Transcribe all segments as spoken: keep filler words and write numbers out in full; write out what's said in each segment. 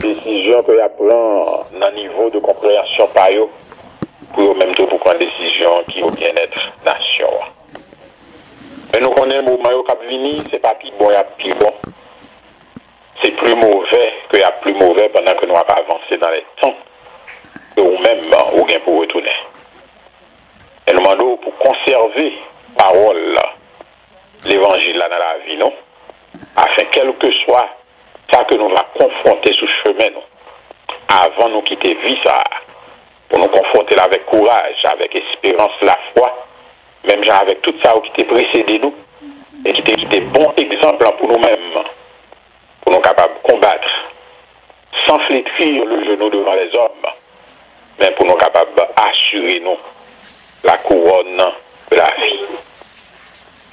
desizyon ke y ap pran nan nivo de konpreyansyon pa yo, pou yo menm tou pou pran desizyon ki o byennèt nasyon an. Men nou konnen moman yo k ap vini, se pa pi bon y ap pi bon. Se pli movè ke y ap pli movè pandan ke nou ap avanse nan lè tan ke ou menm ou gen pou retounen. E nou mande w pou konsève pawòl levanjil la nan lavi nou, afen kèlkeswa sa ke nou va konfwonte sou chemen nou, avan nou kite vi sa a, pou nou konfwonte l avèk kouraj, avèk esperans, lafwa, menm jan avèk tout sa yo ki te presede nou, e ki te kite bon egzanp lan pou nou menm, pou nou kapab konbat sans flétrir le genou devant les hommes, men pou nou kapab asire nou la couronne de la vie.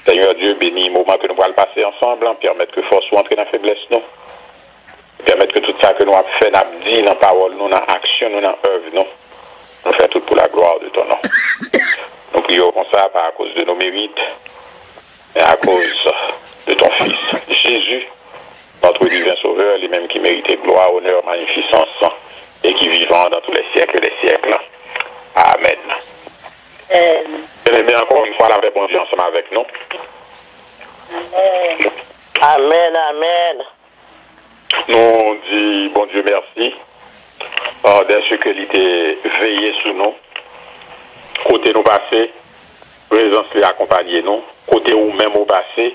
Senyè Dye, beni moman ke nou pral pase ansanm, pèmèt ke fòs ou antre nan feblès nou, pèmèt ke tout sa ke nou ap fè, n ap di nan pawòl nou, nan aksyon nou, nan èv nou, nou fè tout pou la gloire de ton nom. Nou priye w konsa, pa akoz de nos mérites, men akoz de ton Fils, Jésus, notre divin Sauveur, li menm ki merite glwa, onè, manifisans, e ki vivan dans tous les siècles des siècles. Amen. Amen. Byeneme, ankò yon fwa, lapè Bondye ansanm avèk nou. Amen. Amen, amen. Nou di Bondye mèsi, euh, dèske li te veye sou nou. Kote nou pase, prezans li akonpanye nou. Kote ou menm ou pase,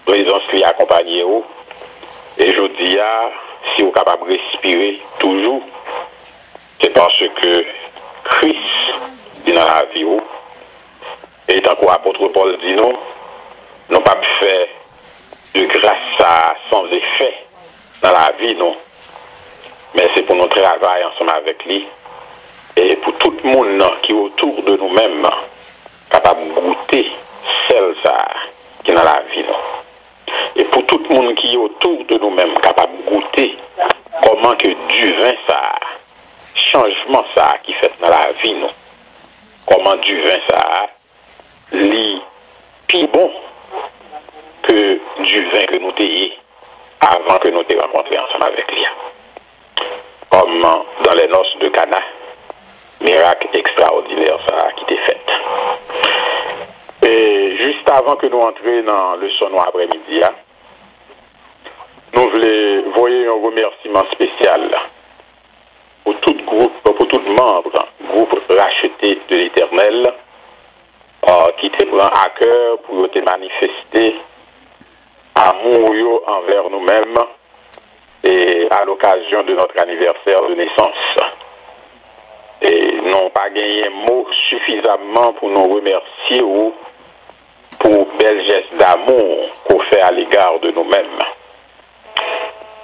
prezans li akonpanye ou. E jodi a, si ou kapab respire toujou, se paske Kris li nan lavi ou. E tankou apot Pòl di nou, nou p ap fè de gras sa a san efè nan lavi nou. Men se pou nou travay ansanm avèk li. E pou tout moun ki otou de nou menm kapab goute sèl sa a ki nan lavi nou. E pou tout moun ki otou de nou menm kapab goute kòman ke diven sa a, chanjman sa a ki fèt nan lavi nou, kòman diven sa a, li pi bon ke diven ke nou te ye avan ke nou te rankontre ansanm avèk li a. Kòm dans les noces de Cana, mirak ekstraòdinè sa a ki te fèt. E jis avan ke nou antre nan leson nou aprèmidi a, nou vle voye yon remèsiman espesyal pou tout gwoup, pou tout manm gwoup Racheté de l'Éternel, euh, ki te pran a kè pou yo te manifeste amou yo anvè nou menm, e à l'occasion de notre anniversaire de naissance. E nou pa genyen mo sifizamman pou nou remèsye ou pou bèl jès damou ke w fè à l'égard de nou menm.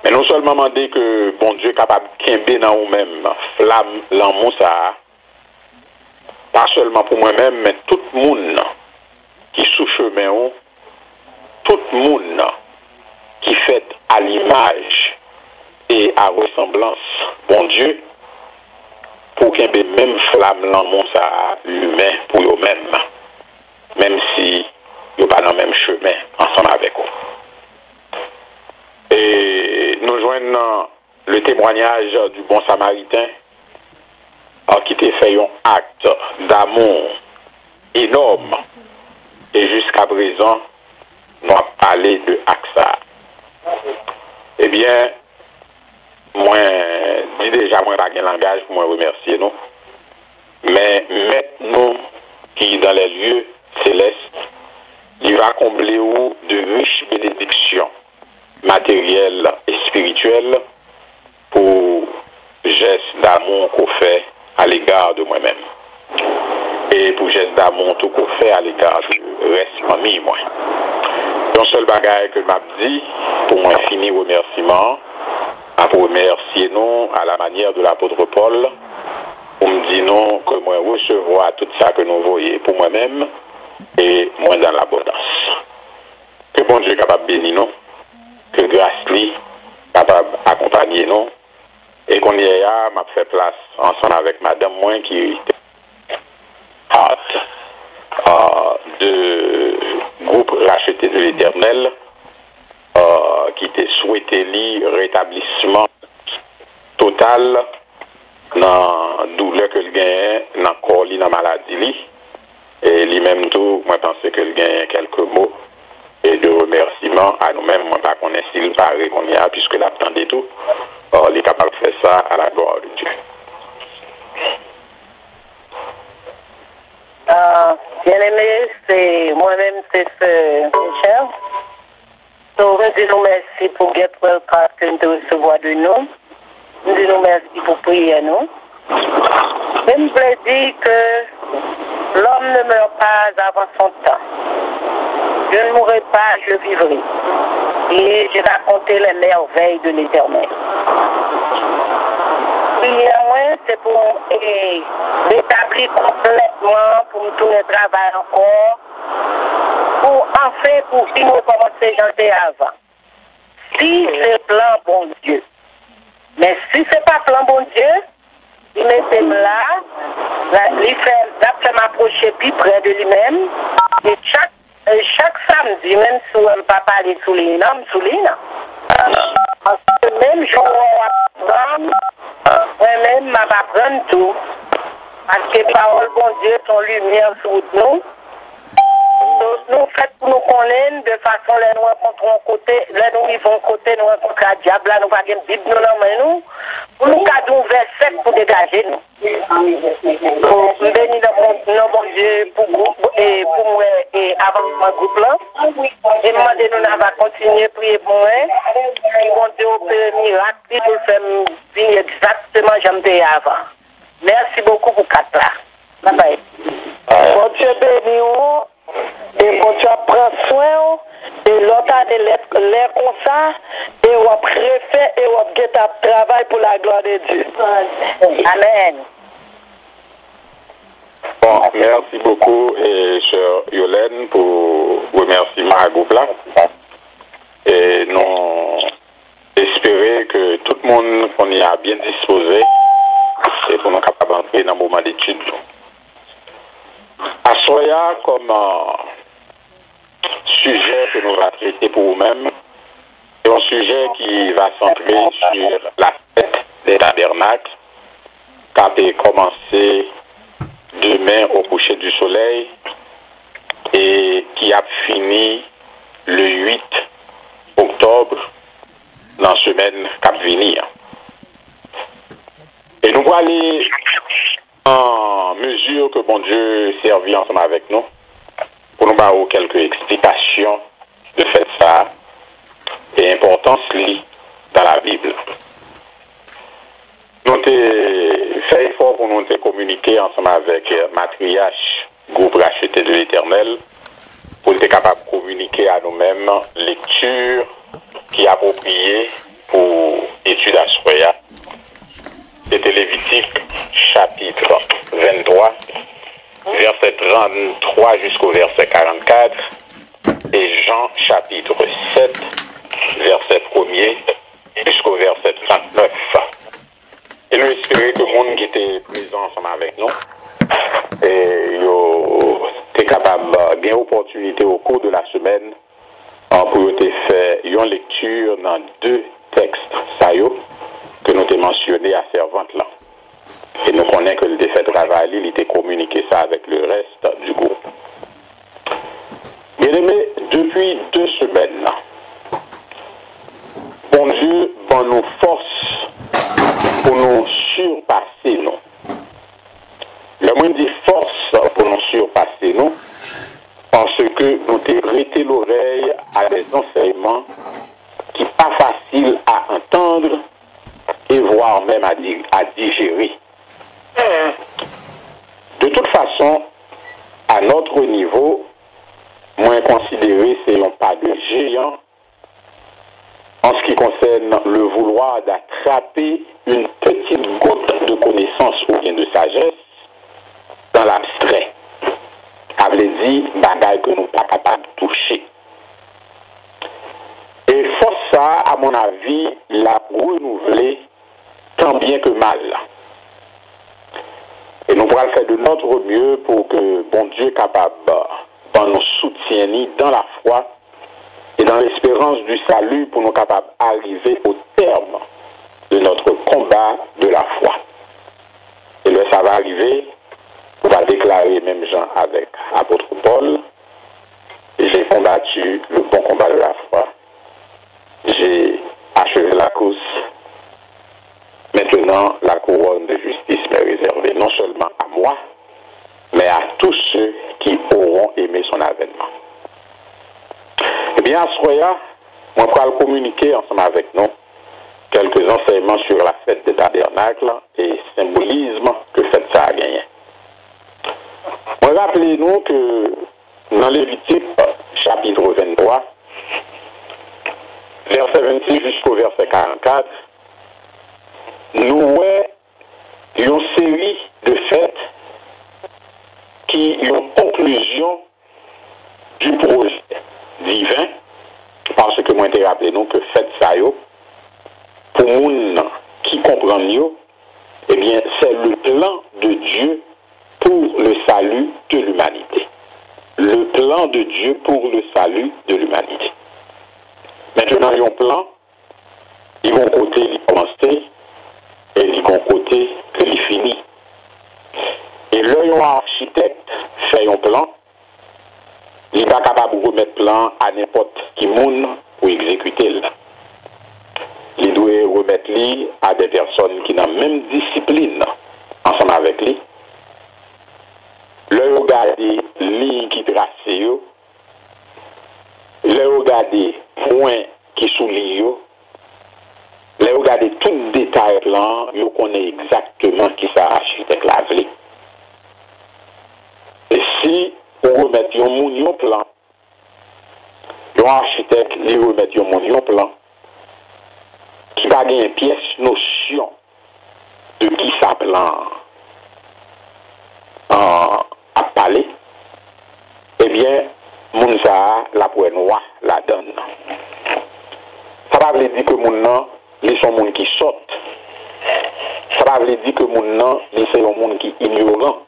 Men nou sèlman mande ke Bondye kapab kenbe nan ou menm flam lanmou sa a, pa sèlman pou mwen menm, men tout moun ki sou chemen ou, tout moun ki fèt à l'image et à ressemblance Bondye, pou kenbe menm flam lanmou sa a limen pou yo menm, menm si yo pa nan menm chemen ansanm avèk ou. E nou jwenn nan le témoignage du bon Samaritain, euh, ki te fè yon akt damou enòm, e jiska prezan, nou ap pale de akt sa a. Ebyen, mwen di deja, mwen pa gen langaj pou mwen remèsye nou, men Mèt nou ki dans les lieux célestes, li va konble ou de rich benediksyon materyèl, espirityèl, pou jès damou ke w fè à l'égard de mwen menm. E pou jès damou tou ke w fè à l'égard de rès fanmi mwen. Yon sèl bagay ke m ap di, pou mwen fini remèsiman an, m ap remèsye nou à la manière de l'apôtre Paul, pou m di nou ke mwen resevwa tout sa ke nou voye pou mwen menm, e mwen dans l'abondance. Ke Bondye kapab beni nou, ke gras li kapab akonpanye nou. E kounye a, m ap fè plas ansanm avèk madanm mwen ki te part, euh, de gwoup Racheté de l'Éternel, euh, ki te swete li retablisman total nan doulè ke l genyen nan kò li, nan maladi li. E li menm tou, mwen panse ke l genyen kèlke mo e de remèsiman a nou menm. Mwen pa konnen si l pare kounye a, piske l ap tande tou. Ò, li kapab fè sa à la gloire de Dieu. Ah, bien-aimé, se mwen menm, se sè Michel. So, m di nou mèsi pou Get Well Card ke n te resevwa de nou. M di nou mèsi pou priyè nou. E m vle di ke l'homme ne meurt pas avant son temps. Je ne mourrai pas, je vivrai. Et je raconte les merveilles de l'Éternel. Priyè mwen, se pou e, retabli konplètman, pou m tounen travay ankò, pou anfen, pou vin rekòmanse jan l te avan. Si se plan Bondye. Men si se pa plan Bondye, li mete m la, la- li fè, l ap fè m apwoche pi pre de li menm. E chak, e chak samdi, menm si w wè m pa pale sou liy nan, m sou liy nan. Paske menm jan w ap aprann, mwen menm m ap aprann tou. Paske pawòl Bondye se yon limyè sou wout nou. So, nou fèt pou nou konnen l, de fason lè nou rankontre yon kote, lè nou rive yon kote, nou rankontre a dyab la, nou pa gen Bib nou nan men nou, pou nou ka di yon vèsè k pou degaje nou. So, m beni nan Bon- nan Bondye pou gwoup, e pou m wè e avansman gwoup lan. E m mande nou n a va kontinye priye pou mwen, pou Bondye opere mirak li, pou l fè m vini egzakteman jan m te ye avan. Mèsi bokou pou kat la. Babay. Bondye beni w, e Bondye ap pran swen w, e lòt ane lè, lè konsa, e w ap refè, e w ap gentan ap travay pou la glwa de Dye. Amèn. Bon, merci beaucoup, e, chè Yolène, pou remèsiman a gwoup la. E nou espere ke tout moun kounye a byen dispoze e pou nou kapab antre nan moman detid nou. Aswè a, kòm, euh, sijè ke nou va trete pou ou menm, se yon sijè ki va santre sur la fête des tabernacles, k ap kòmanse demen au coucher du soleil e ki ap fini le huit octobre nan semèn k ap vini an. E nou prale, an mezi ke Bondye sèvi ansanm avèk nou, pou nou ba ou kèlke eksplikasyon de fèt sa a e enpòtans li dans la Bible. Nou te fè efò pou nou te kominike ansanm avèk matriyach gwoup Racheté de l'Éternel, pou l te kapab kominike a nou menm lekti ki apwopriye pou etid aswè a. Se te Levitik chapit venntwa, vèsè tranntwa jisko vèsè karannkat, e Jan chapit sèt, vèsè premye jisko vèsè trannèf. E nou espere ke moun ki te prezan ansanm avèk nou, e yo te kapab, euh, gen opòtinite au cours de la semaine, euh, pou yo te fè yon lekti nan de tèks sa yo ke nou te mansyone a sèvant lan. E nou konnen ke li te fè travay li, li te kominike sa avèk le reste du groupe. Byeneme, depi de semèn, Bondye ban nou fòs pou nou sipase nou. Lè mwen di fòs pou nou sipase nou, paske nou te prete lorèy a des enseignements ki pa fasil a entendre et voire même à di- à digérer. De toute façon, à notre niveau, mwen konsidere se yon pa de jeyan en ce qui concerne le vouloir d'attraper une petite goutte de connaissance ou bien de sagesse dans l'abstrait. Sa vle di bagay ke nou pa kapab touche. E fòs sa a, à mon avis, l ap renouvle tan byen ke mal. E nou pral fè de notre mieux pou ke Bondye kapab ban nou soutyen li dans la foi et dans l'espérance du salut pou nou kapab arriver au terme de notre combat combat de la foi. E lè sa va rive, ou va deklare menm jan avèk apot Pòl, J'ai combattu le bon combat de la foi, j'ai achevé la course. Maintenant, la couronne de justice m'est réservée, non seulement à moi, mais à tous ceux qui auront aimé son avènement. Ebyen, aswè a, mwen pral kominike ansanm avèk nou quelques enseignements sur la fête des tabernacles et symbolisme ke fèt sa a genyen. Mwen raple nou ke nan Levitik, chapit venntwa, vèsè vennsis jisko vèsè karannkat, nou wè yon seri de fèt ki yon konklizyon du projet divin, paske mwen te raple nou ke fèt sa yo, pou moun ki konprann yo, ebyen, c'est le plan de Dieu pour le salut de l'humanité. Le plan de Dieu pour le salut de l'humanité. Mentnan, yon plan, li gon kote li kòmanse, e li gon kote ke li fini. E lè yon achitèk fè yon plan, li pa kapab remèt plan an a nenpòt ki moun pou egzekite l. Li dwe remèt li a de pèsòn ki nan menm disiplin ansanm avèk li. Lè yo gade liy ki trase yo, lè yo gade pwen ki sou liy yo, lè yo gade tout detay plan an, yo konnen egzakteman kisa achitèk la vle. E si ou remèt yon moun yon plan, yon achitèk, li remèt yon moun yon plan ki pa genyen pyès nosyon de kisa plan an ap pale, ebyen, moun sa a, l ap wè nwa ladan l. Sa pa vle di ke moun nan, li se yon moun ki sòt. Sa pa vle di ke moun nan, li se yon moun ki inyoran.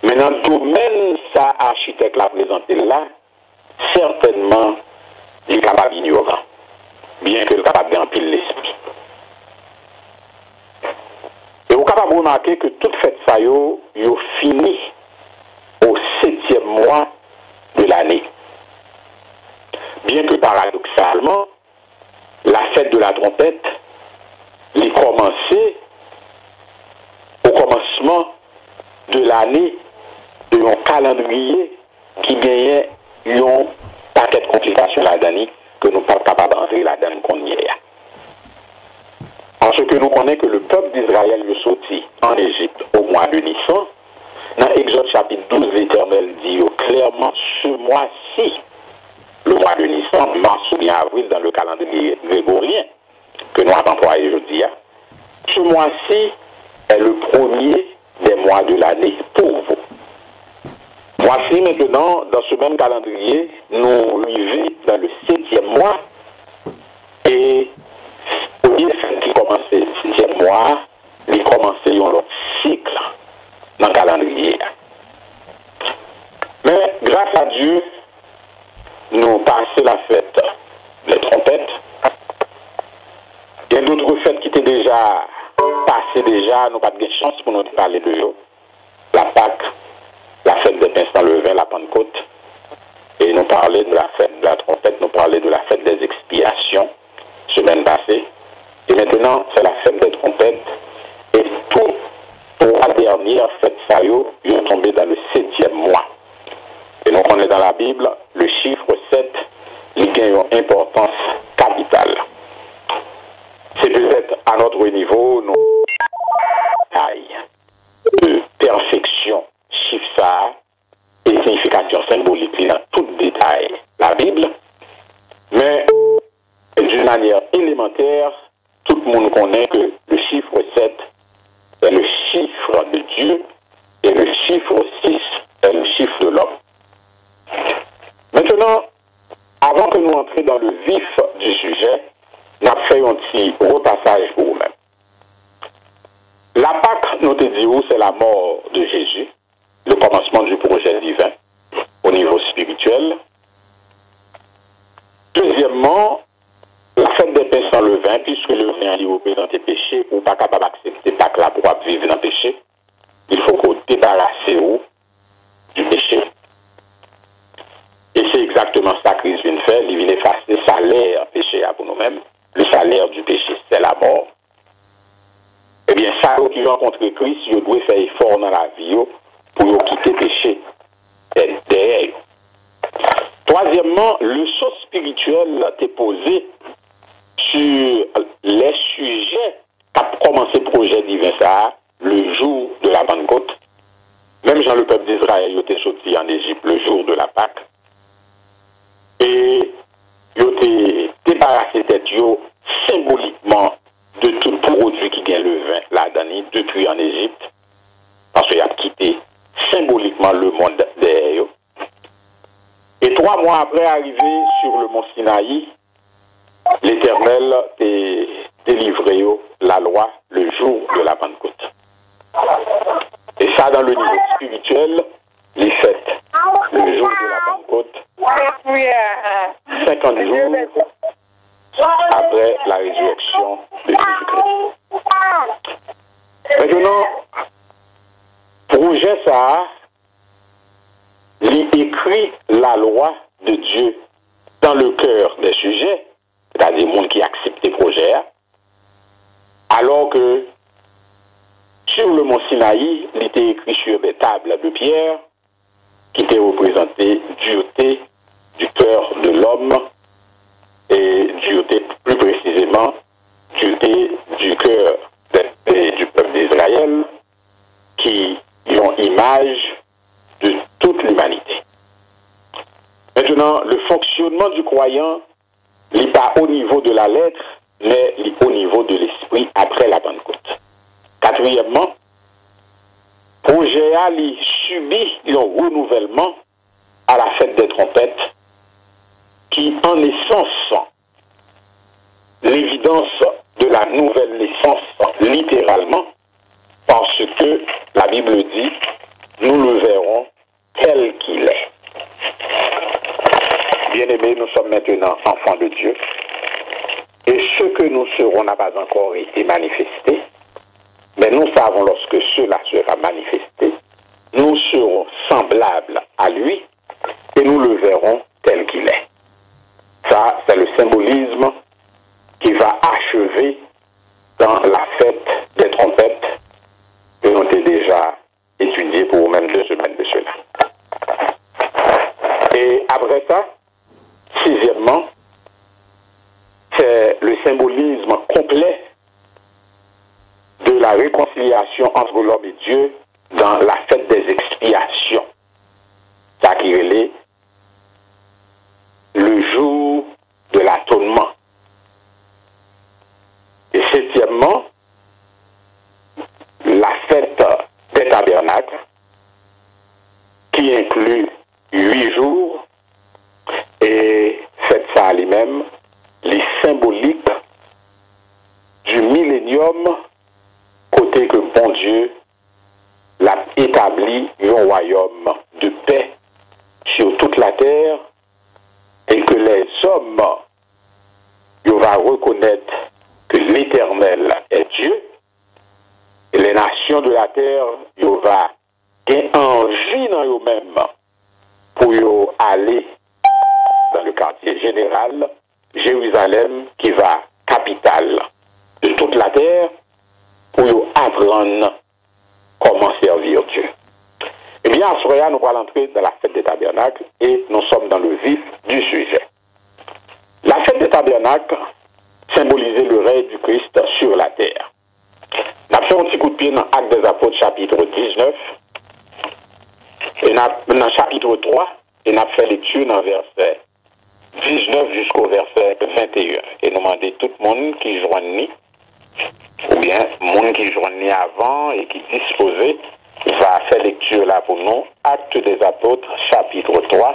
Men nan domèn sa achitèk la prezante l la, sètènman, li kapab inyoran, byenke l kapab gen anpil lespri. E ou kapab remake ke tout fèt sa yo, yo fini o setyèm mwa de lane. Byenke paradoksalman, la fête de la trompette, li kòmanse o kòmansman de lane de yon kalandriye ki genyen yon pakèt konplikasyon ladan li ke nou p ap kapab antre ladan l kounye a. Paske nou konnen ke le peuple d'Israël yo soti an Ejip o mwa de Nisan. Nan Egzòd chapit douz, Letènèl di yo klèman, ce mois-ci, le mois de Nisan, mars oubyen avril dans le calendrier grégorien, ke nou ap anplwaye jodi a. Ce mois-ci est le premier des mois de l'année pour vous. Voici maintenant, dans ce même calendrier, nou rive dans le septième mois, e premye fèt ki kòmanse setyèm mwa a, li kòmanse yon lòt sik nan kalandriye a. Men, gras a Dye, nou pase la fèt de twonpèt. Gen dòt fèt ki te deja pase deja, nou pa t gen chans pou nou te pale de yo. La Pâque, la fête des pains sans levain, la Pentecôte. Et nous parler de la fête de la trompette, nous parler de la fête des expiations, semaine passée. Et maintenant, c'est la fête des trompettes. Et tout twa dènyè fèt sa yo, yo tonbe dans le septième mois. E nou konnen dans la Bible, le chiffre sept, li gen yon enpòtans kapital. Se petèt à notre niveau, nou ay de pèfeksyon chif sa a e siyifikasyon senbolik li nan tout detay Labib. Men, d'une manière élémentaire, tout moun konnen ke le chiffre sept est le chiffre de Dieu et le chiffre six est le chiffre de l'homme. Maintenant, avan ke nou antre dans le vif du sujet, n ap fè yon ti repasaj pou ou menm. La Pâque, nou te di ou, c'est la mort de Jésus, le commencement du projet divin au niveau spirituel. Deuxièmement, la fête des pains sans leven, piske leven an li reprezante peche, ou pa kapab aksepte Pak la pou w ap viv nan peche. Il faut que w debarase w du péché. E se egzakteman sa Kris vin fè, li vin efase salè peche a pou nou menm. Le salaire du péché, c'est la mort. Ebyen, sa yo ki rankontre Kris, yo dwe fè efò nan lavi yo pou yo kite peche dè- dèyè yo. Twazyèmman, leson espirityèl te poze sur les sujets k ap kòmanse pwojè diven sa a, le jour de la Pentecôte. Menm jan le pèp d'Izrayèl yo te soti an Ejip, le jour de la Pâque, e yo te debarase tèt yo senbolikman de tout pwodui ki gen leven ladan li depi an Ejip, paske y ap kite senbolikman lemonn dèyè yo. E twa mwa apre, arive sur le mont Sinaï, Letènèl te delivre yo lalwa le jour de la Pentecôte. E sa, dans le niveau spirituel, li fèt le jour de la Pentecôte, senkant jou apre la résurrection de Jésus-Christ. Mentnan, pwojè sa a, li ekri la lwa de Dye dans le cœur des sujets, sètadi moun ki aksepte pwojè a, alò ke sur le mont Sinaï, li te ekri sur des tables de pierre, ki te reprezante dureté du cœur de l'homme, e dureté, plus précisément, dureté du cœur de- de- du peuple d'Israël, ki yon imaj de toute l'humanité. Maintenant, le fonctionnement du croyant, li pa au niveau de la lettre, men li au niveau de l'esprit après la Pentecôte. Katriyèmman, pwojè a, li sibi yon renouvèlman à la fête des trompettes, qui en essence l'évidence de la nouvelle naissance, littéralement, parce que la Bible dit, nous le verrons tel qu'il est. Bien-aimés, nous sommes maintenant enfants de Dieu, et ce que nous serons n'a pas encore été manifesté, mais nous savons, lorsque cela sera manifesté, nous serons semblables à lui, et nous le verrons tel qu'il est. Ça, c'est le symbolisme qui va achever dans la fête des trompettes que nous avons déjà étudiée pour au moins deux semaines de cela. Et après ça, sixièmement, c'est le symbolisme complet de la réconciliation entre l'homme et Dieu dans la fête des expiations. Sa ki rele le jour de l'atonement. Et septièmement, la fête des tabernacles, qui inclut huit jours, e fèt sa a li menm, li senbolik du millénium, kote ke Bondye l ap etabli yon wayòm de pè sur toute la terre, et que les hommes, yo va reconnaître que l'Éternel est Dieu, et les nations de la terre, yo va gen anvi nan yo menm pou yo ale dans le quartier général, Jérusalem, qui va capitale de toute la terre, pou yo aprann comment servir Dieu. Ebyen, aswè a, nou pral antre dans la fête des tabernacles et nous sommes dans le vif du sujet. La fête des tabernacles symbolisait le règne du Christ sur la terre. N ap fè yon ti kout pye nan Actes des Apôtres, chapitre dix-neuf, e n ap, nan chapitre trois, e n ap fè lekti nan vèsè diznèf jisko vèsè venteyen. E nou mande tout moun ki jwenn li, oubyen moun ki jwenn li avan e ki dispoze, va fè lekti la pou nou. Actes des Apôtres, chapitre trois,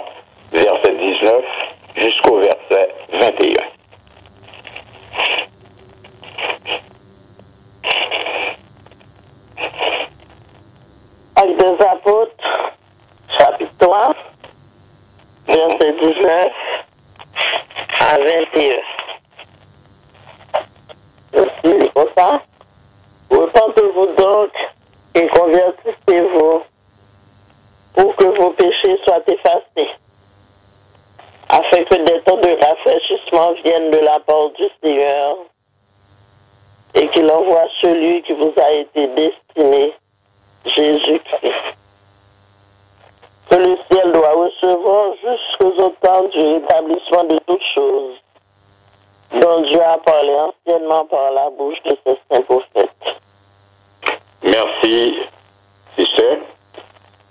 vèsè diznèf jisko vèsè venteyen. Actes des Apôtres, chapitre trois, vèsè diznèf a venteyen. ça, repentez-vous donc et convertissez-vous, pour que vos péchés soient effacés, afin que des temps de rafraîchissement viennent de la part du Seigneur, et qu'il envoie celui qui vous a été destiné, Jésus-Christ, que le ciel doit recevoir jusqu'au temps du rétablissement de toutes choses, dont Dieu a parlé anciennement par la bouche de ses saints prophètes. Merci, sister.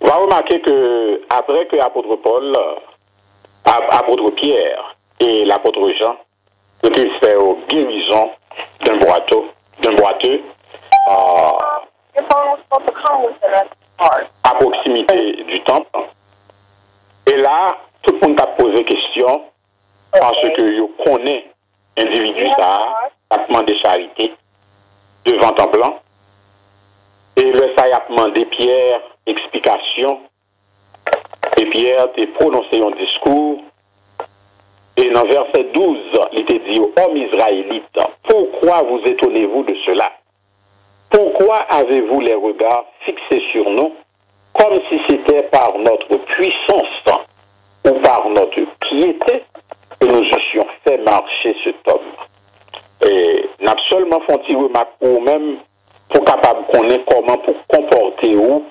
Ou va remarquer que après que apôtre Paul, ap- apôtre Pierre et l'apôtre Jean, yo te fè yon guérison d'un boiteux, d'un boiteux, euh, à proximité du temple. E la, tout moun t ap poze kesyon, paske yo konnen endividi sa a t ap mande charite devan tanp lan. E lè sa y ap mande Pyè eksplikasyon, e Pyè te pwononse yon diskou, e nan vèsè douz, li te di yo, Hommes israélites, pourquoi vous étonnez-vous de cela? Pourquoi avez-vous les regards fixés sur nous, comme si c'était par notre puissance ou par notre piété que nous eussions fait marcher cet homme? E n ap sèlman fè yon ti remak pou ou menm, pou w kapab konnen kòman pou w konpòte w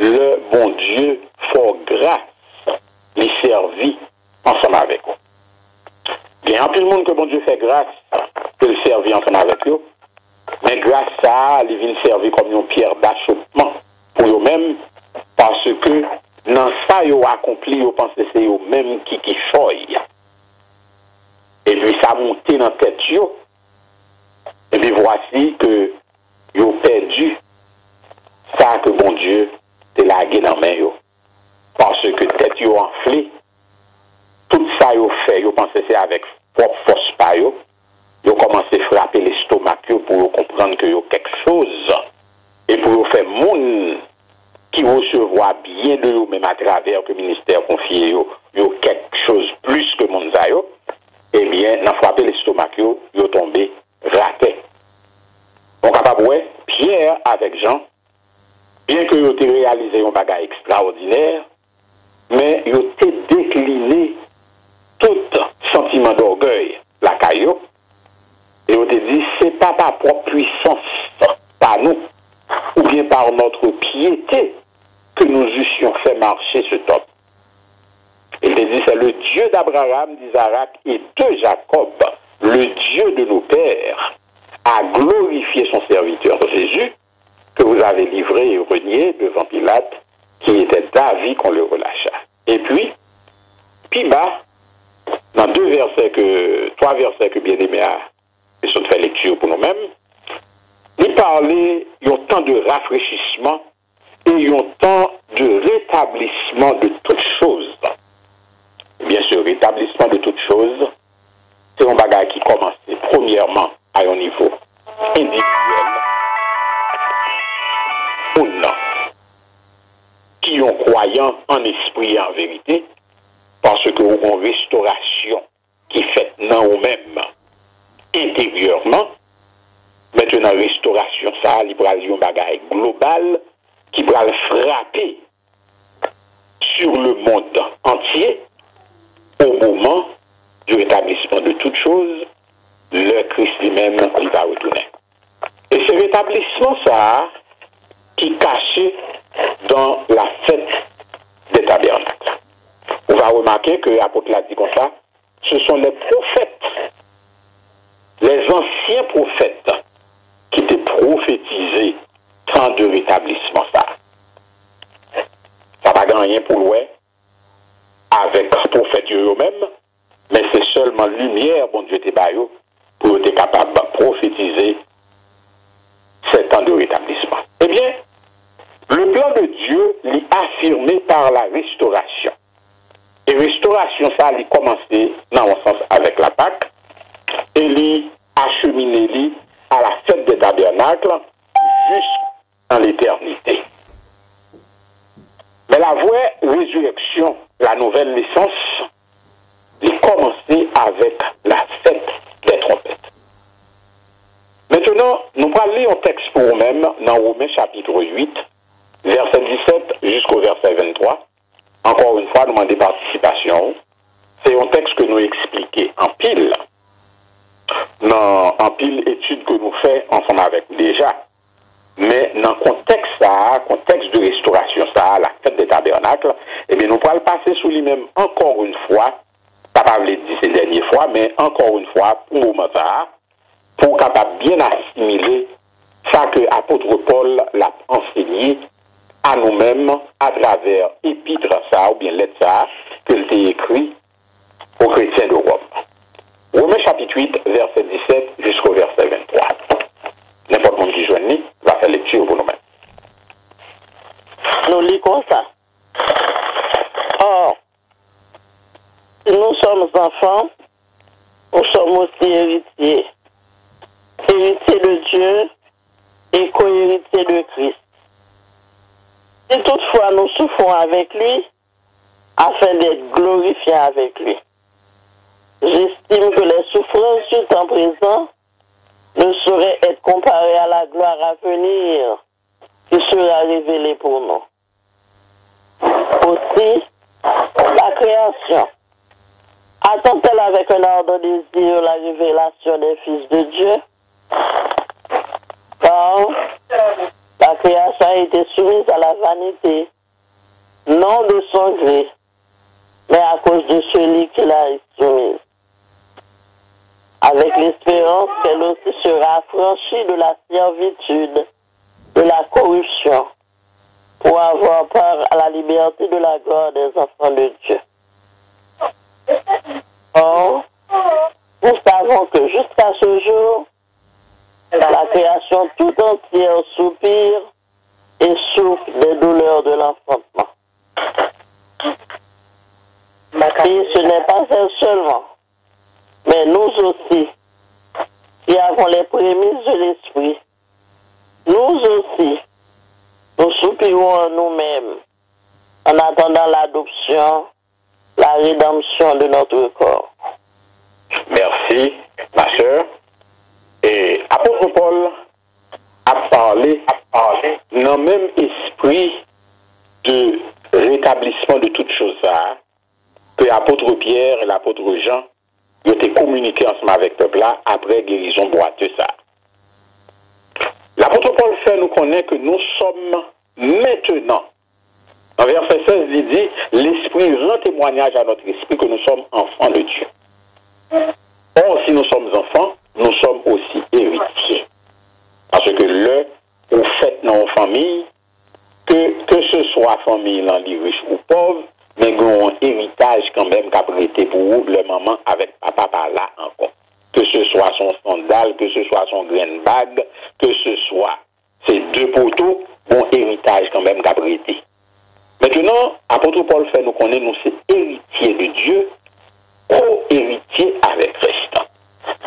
lè Bondye fè w gras, li sèvi ansanm avèk ou. Gen anpil moun ke Bondye fè gras, ke l sèvi ansanm avèk yo, men gras sa a, li vin sèvi kòm yon pyè dachopman pou yo menm, paske nan sa yo akonpli, yo panse se yo menm ki pi fò y. Epi sa monte nan tèt yo, epi vwasi ke yo pèdi sa ke Bondye te lage nan men yo. Paske tèt yo anfle, tout sa yo fè, yo panse se avèk pwòp fòs pa yo, yo kòmanse frape lestomak yo pou yo konprann ke yo kèk choz, e pou yo fè moun ki resevwa byen de yo menm atravè ke ministè konfye yo, yo kèk choz plis ke moun sa yo, ebyen, nan frape lestomak yo, yo tonbe atè. Nou kapab wè, Pyè avèk Jan, byenke yo te reyalize yon bagay ekstraòdinè, men yo te dekline tout santiman dògèy lakay yo, e yo te di, c'est pas par propre puissance, par nous, ou bien par notre piété que nous eussions fait marcher cet homme. Il te dit, c'est le Dieu d'Abraham, d'Isaac et de Jacob, le Dieu de nos pères, a glorifié son serviteur Jésus, que vous avez livré et renié devant Pilate, qui était d'avis qu'on le relâchât. Epi, pi ba, nan de vèsè ke, twa vèsè ke byeneme a te sot fè lekti pou nou menm, li pale yon tan de rafrechisman e yon tan de retablisman de tout choz. Ebyen, se retablisman de tout choz, se yon bagay ki kòmanse premyèman a yon nivo endividyèl. Moun nan ki yon kwayan an espri e an verite, paske ou gon restorasyon ki fèt nan ou menm enteryèman. Mentenan, restorasyon sa a, li pral yon bagay global ki pral frape sur le monde entier au moment du rétablissement de toutes choses, lè Kris li menm li va retounen. E se retablisman sa a ki kache dans la fête des tabernacles. Ou va remake ke apot la di konsa, ce sont les prophètes, les anciens prophètes qui te pwofetize tan de retablisman sa. Sa pa gen anyen pou l wè avèk pwofèt yo yo menm, men se sèlman limyè Bondye te ba yo pou yo te kapab pwofetize ces temps de rétablissement. Ebyen, le plan de Dieu li afirme par la restauration. E restorasyon sa, li kòmanse nan yon sans avèk Lapak, e li achemine li à la fête des tabernacles, jis nan letènite. Men la vraie résurrection, la nouvelle naissance, li kòmanse avèk la fête des trompettes. Mentenan, Non, nou pral li yon tèks pou ou menm nan Women chapit uit, vèsè disèt jisko vèsè venntwa. Ankò yon fwa, nou mande patisipasyon w. Se yon tèks ke nou eksplike anpil nan anpil etid ke nou fè ansanm avèk ou deja. Men nan kontèks sa a, kontèks de restorasyon sa a, la fèt de tabènak, ebyen, nou pral pase sou li menm ankò yon fwa. Sa pa vle di se dènye fwa, men ankò yon fwa, pou moman sa a, pou w kapab byen asimile sa ke apot Pòl l ap ansenye a nou menm atravè epit sa a oubyen lèt sa a ke l te ekri o kretyen de Wòm. Women chapit uit, vèsè disèt jisko vèsè venntwa. Nenpòt moun ki jwenn li va fè lekti pou nou menm. Nou li konsa. Or, si nous sommes enfants, nous sommes aussi héritiers, héritiers de Dieu et co-héritiers de Christ. Si toutefois nous souffrons avec lui, afin d'être glorifiés avec lui. J'estime que les souffrances du temps présent ne sauraient être comparées à la gloire à venir qui sera révélée pour nous. Aussi, la création attend-elle avec un ardent désir la révélation des fils de Dieu? Car la création a été soumise à la vanité, non de son gré, mais à cause de celui qui l'a soumise, avec l'espérance qu'elle aussi sera affranchie de la servitude de la corruption, pour avoir part à la liberté de la gloire des enfants de Dieu. Or, nous savons que jusqu'à ce jour, la création tout entière soupire et souffre des douleurs de l'enfantement. Et ce n'est pas elle seulement, mais nous aussi, qui avons les prémices de l'Esprit, nous aussi, nous soupirons en nous-mêmes, en attendant l'adoption, la rédemption de notre corps. Merci, ma sœur. E apot Pòl ap pale, ap pale nan menm espri de retablisman de tout choz sa a ke apot Pyè e apot Jan yo te kominike ansanm avèk pèp la apre gerizon bwate sa a. Lapot Pòl fè nou konnen ke nous sommes maintenant, nan vèsè sèz, li di, L'Esprit rend témoignage à notre esprit que nous sommes enfants de Dieu. Or, si nous sommes enfants, nous sommes aussi héritiers. Paske lè ou fèt nan yon fanmiy, ke, ke se swa fanmiy lan li rich ou pòv, men gen yon eritaj kanmenm k ap rete pou ou lè manman avèk papa pa la ankò. Ke se swa se yon sandal, ke se swa se yon grenn bag, ke se swa se de poto, gen yon eritaj kanmenm k ap rete. Mentnan, apot Pòl fè nou konnen nou se eritye de Dye, ko-eritye avèk Kris.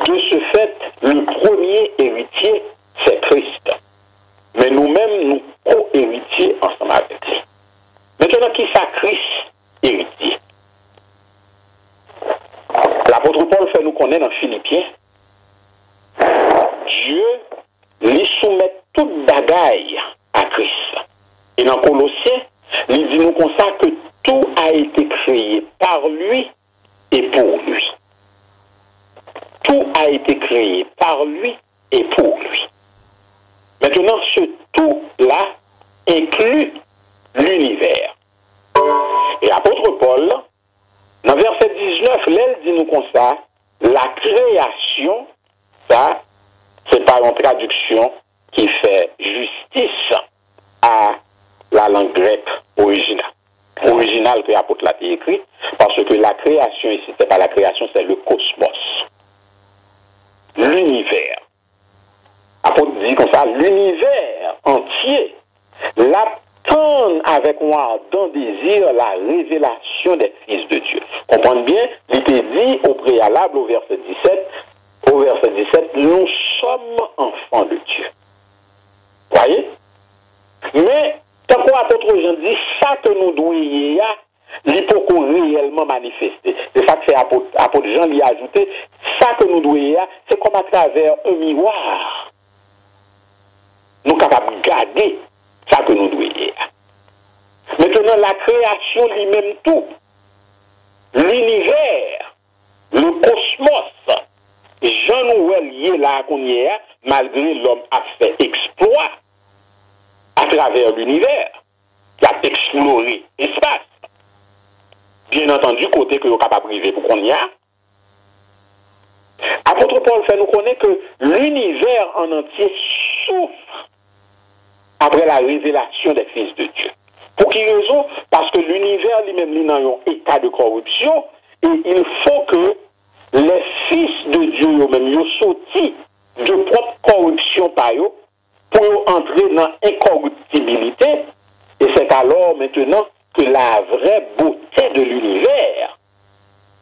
De ce fait, le premier héritier, c'est Christ. Men nou menm, nou ko-eritye ansanm avèk li. Mentnan, kisa Kris eritye? Lapot Pòl fè nou konnen nan Filipyen, Dye, li soumèt tout bagay a Kris. E nan Kolosyen, li di nou konsa ke tout a été créé par lui et pour lui. Tout a été créé par lui et pour lui. Maintenant, ce tout-là inclut l'univers. E apot Pòl, nan vèsè diznèf, lè l di nou konsa, la création, sa, se pa yon tradiksyon ki fè jistis a la lang grèk orijinal, orijinal ke apot la te ekri, paske la création ici, c'est pas la création, c'est le cosmos. L'univers. Apot di konsa, l'univers entier, l ap tann avèk yon ardent désir la révélation des fils de Dieu. Konprann byen, li te di o preyalab, o vèsè disèt, o vèsè disèt, nous sommes enfants de Dieu. Voyez? Men, tankou apot Jan di, sa ke nou dwe ye a, li poko reyèlman manifeste. Se sa k fè apot, apot Jan, li ajoute, sa ke nou dwe ye a, se kòm atravè yon miwa. nou kapab gade sa ke nou dwe ye a. Mentenan, lakreyasyon li menm tou, linivè, le kosmos, jan nou wè l ye la a kounye a, malgre lòm ap fè eksplwa atravè linivè, y ap eksplore espas, byen antandi, kote ke yo kapab rive pou kounye a, Apot Pòl fè nou konnen ke linivè an antye souf après la révélation des fils de Dieu. Pou ki rezon? Paske linivè li menm li nan yon eta de kòripsyon, e il faut que les fils de Dieu yo menm yo soti de pwòp kòripsyon pa yo pou yo antre nan enkòriptibilite, e c'est alors maintenant que la vraie beauté de l'univers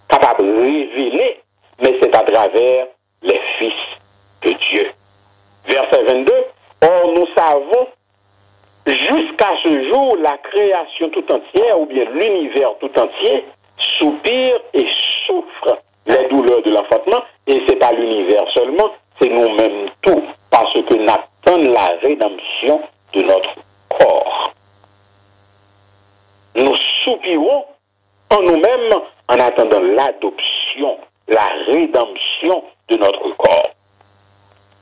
kapab revele, mais c'est à travers les fils de Dieu. Verset vingt-deux, or nous savons, jusqu'à ce jour, la création tout entière, ou bien l'univers tout entier, soupire et souffre les douleurs de l'enfantement, et c'est pas l'univers seulement, c'est nous-mêmes tout, parce que nous attendons la rédemption de notre corps. Nous soupirons en nous-mêmes en attendant l'adoption, la rédemption de notre corps.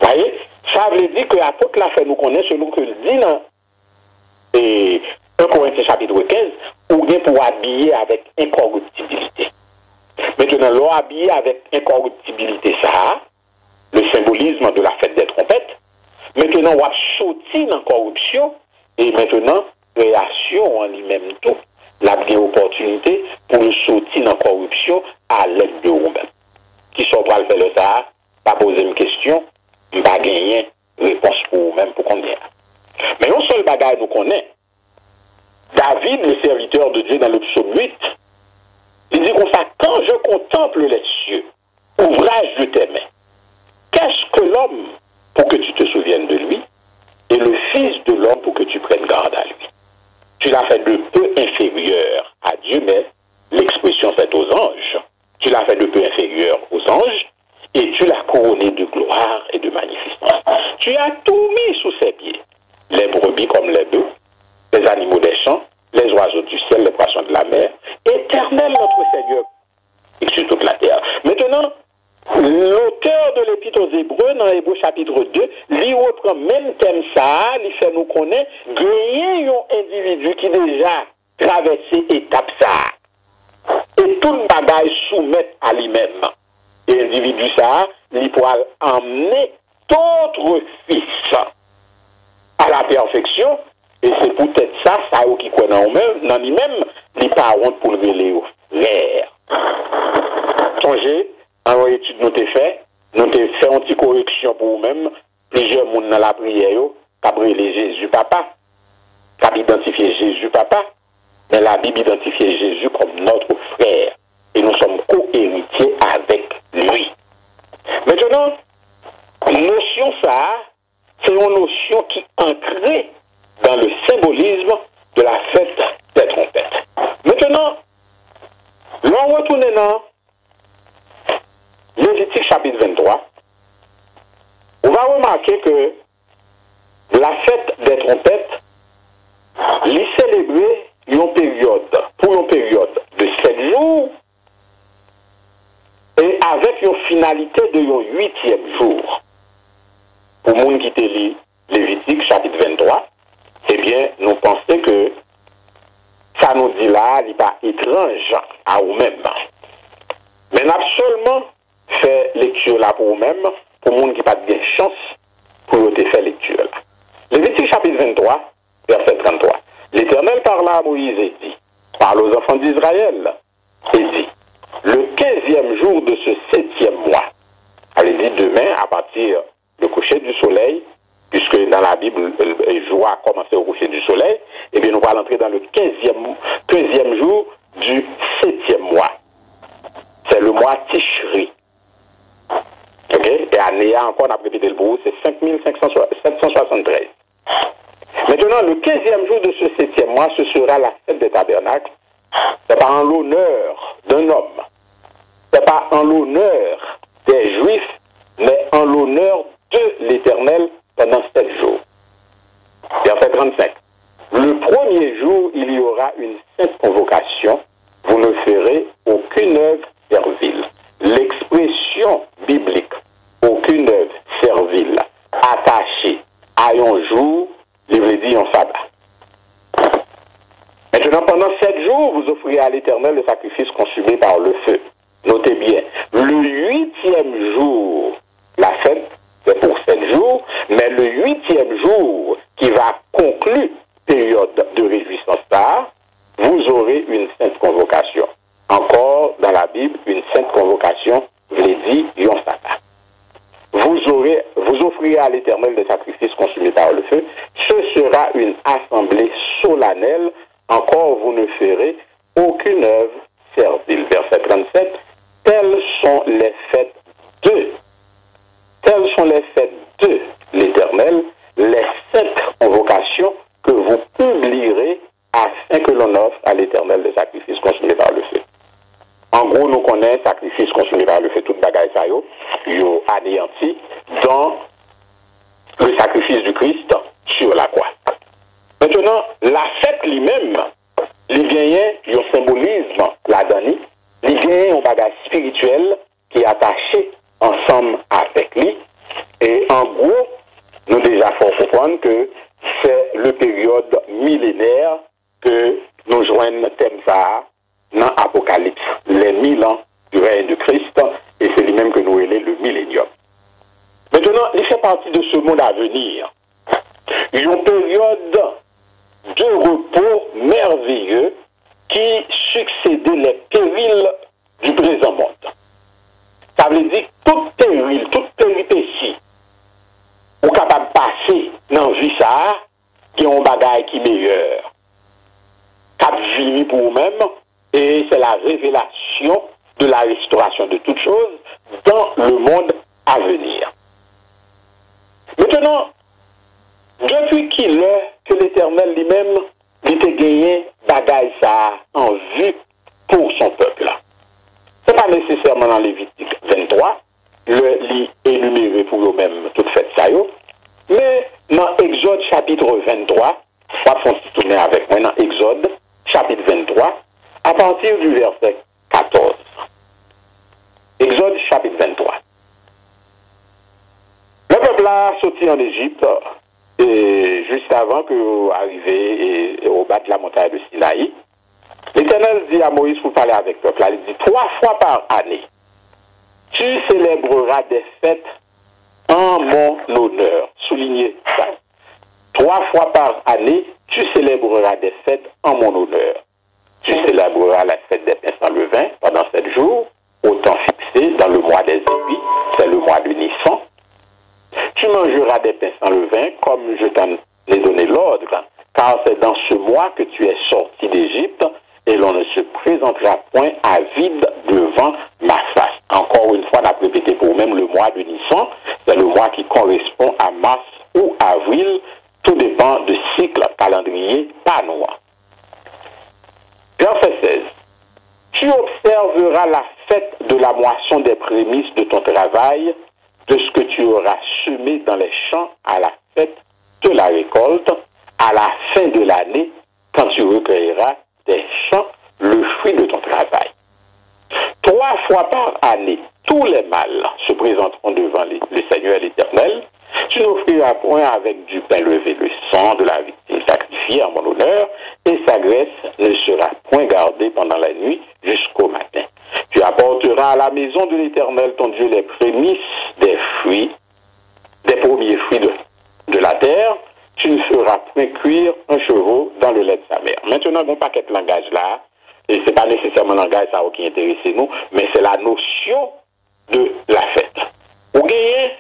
Voyez, sa vle di ke apot la fè nou konnen, selon ke l di nan e, un Korentyen chapit kenz, ou gen pou abiye avèk enkòriptibilite. Mentenan, lè w abiye avèk enkòriptibilite sa a, le symbolisme de la fête des trompettes, mentenan w ap soti nan kòripsyon, e mentenan kreyasyon an li menm tou, l ap gen opòtinite pou l soti nan kòripsyon alèd de ou menm. Kisa w pral fè lè sa a? Pa poze m kesyon, m pa genyen repons pou ou menm pou kounye a. Men yon sèl bagay nou konnen, David, le serviteur de Dieu, dans le psaume huit, il dit comme ça, quand je contemple les cieux, ouvrage de tes mains, qu'est-ce que l'homme pour que tu te souviennes de lui, et le fils de l'homme pour que tu prennes garde à lui? Tu l'as fait de peu inférieur à Dieu, mais l'expression faite aux anges, tu l'as fait de peu inférieur aux anges, et tu l'as couronné de gloire et de magnificence. Tu as tout mis sous ses pieds, les brebis comme les bœufs, les animaux des champs, les oiseaux du ciel, les poissons de la mer. Éternel notre Seigneur, et sur toute la terre. Maintenant, l'auteur de l'Épître aux Hébreux, dans Hébreux chapitre deux, li repran menm tèm sa a, li fè nou konnen genyen yon endividi ki deja travèse etap sa a. E tout bagay soumèt a li menm. E endividi sa a, li pral emmener d'autres fils à la perfection, e se poutèt sa, sa yo ki kwè nan ou menm, nan li menm, li pa wont pou l rele yo frè. Sonje, nan yon etid nou te fè, nou te fè yon ti koreksyon pou ou menm, plizyè moun nan lapriyè yo k ap rele Jezi Papa, k ap idantifye Jezi Papa, men Labib idantifye Jezi kòm notre frère, et nous sommes co-héritiers avec lui. Mentenan, nosyon sa a, se yon nosyon ki ankre dans le symbolisme de la fête des trompettes. Mentenan, lè w retounen nan Levitik chapit venntwa, ou va remake ke la fête des trompettes, li selebre yon peryòd, pou yon peryòd de sèt jou, e avèk yon finalite de yon uityèm jou. Pou moun ki te li Levitik chapit venntwa, ebyen, nou panse ke sa nou di la a, li pa etranj a ou menm. Men n ap sèlman fè lekti la pou ou menm, pou moun ki pa t gen chans pou yo te fè lekti la. Levitik chapit venntwa, vèsè tranntwa. L'Éternel parla à Moïse et dit, parle aux enfants d'Israël et dis, le quinzième jour de ce septième mois, ça veut dire demain à partir le coucher du soleil, puisque dans la Bible, euh, jou a kòmanse au coucher du soleil, eh bien, nous allons entrer dans le quinzième, quinzième jour du septième mois. C'est le mois Tishri. Ok? Et année encore, on a répété le bout, c'est cinq mille cinq cents, sept cent soixante-treize. Maintenant, le quinzième jour de ce septième mois, ce sera la fête des tabernacles. C'est pas en l'honneur d'un homme. C'est pas en l'honneur des Juifs, mais en l'honneur de l'Éternel pendant sept jours. yon jou, li vle di yon saba. Maintenant, pendant sept jours, vous offrirez à l'Éternel le sacrifice consumé par le feu. Notez bien, le huitième jour, la fête, c'est pour sept jours, mais le huitième jour, qui va conclure période de réjouissance, ça, vous aurez une sainte convocation. Encore dans la Bible, une sainte convocation veut dire yon saba. Vous aurez, vous offrirez à l'Éternel des sacrifices consumés par le feu. Ce sera une assemblée solennelle. Encore, vous ne ferez aucune œuvre servile. Verset trente-sept. Telles sont les fêtes de, telles sont les fêtes de l'Éternel, les saintes convocations que vous publierez afin que l'on offre à l'Éternel des sacrifices consumés par le feu. An gwo, nou konnen sakrifis konsime pa le feu, tout bagay sa yo, yo aneyanti dans le sacrifice du Christ sur la croix. Maintenant, la fête li menm, li genyen yon senbolism ladan li, li genyen yon bagay espirityèl ki atache ansanm avèk li. E an gwo, nou deja fè w konprann ke se le période millénaire ke nou jwenn tèm sa a nan Apokalips, les mille ans du règne de Christ, e se li menm ke nou rele le millénium. Maintenant, li fè pati de ce monde à venir, yon période de repos merveilleux qui succède les périls du présent monde. Sa vle di tout peril, tout peripesi ou kapab pase nan vi sa a, gen yon bagay ki meyè k ap vini pou ou menm, et c'est la révélation de la restauration de toutes choses dans le monde à venir. Maintenant, depi kilè ke Letènèl li menm, li te genyen bagay sa a an vi pou son pèp la? Se pa nesesèman nan Levitik venntwa, lè li enimere pou yo menm tout fèt sa yo, men nan Egzòd chapit venntwa, w ap fè yon ti tounen avèk mwen nan Egzòd chapit venntwa, apati di vèsè katòz. Egzòd chapit venntwa. Lè pèp la soti ann Ejip, e jis avan ke yo arive e, e o ba de la montagne de Sinaï, Letènèl di a Moyiz pou l pale avèk pèp la, li di, trois fois par année, tu célébreras des fêtes en mon honneur. Soulignez ça. Trois fois par année, tu célébreras des fêtes en mon honneur. Tu célébreras la fête des pains sans levain pendant sept jours, au temps fixé dans le mois des ébis, c'est le mois de Nisan. Tu mangeras des pains sans levain comme je t'en ai donné l'ordre, car c'est dans ce mois que tu es sorti d'Égypte, et l'on ne se présentera point à vide devant ma face. Encore une fois, n ap repete pou ou menm, le mois de Nisan, c'est le mois qui correspond à mars ou avril, tout dépend de cycle calendrier pa nou an. Verset seize. Tu observeras la fête de la moisson des prémices de ton travail, de ce que tu auras semé dans les champs à la fête de la récolte, à la fin de l'année, quand tu recueilleras des champs le fruit de ton travail. Trois fois par année, tous les mâles se présenteront devant le, le Seigneur l'Éternel. Tu n'offriras point avec du pain levé le sang de la victime sacrifiée en mon honneur, et sa graisse ne sera point gardée pendant la nuit jusqu'au matin. Tu apporteras à la maison de l'Éternel ton Dieu les prémices des fruits, des premiers fruits de, de la terre. Tu ne feras point cuire un chevreau dans le lait de sa mère. Maintenant, gen yon pakèt langaj la, e se pa nesesèman langaj sa yo ki enterese nou, men se la notion de la fête. Ou genyen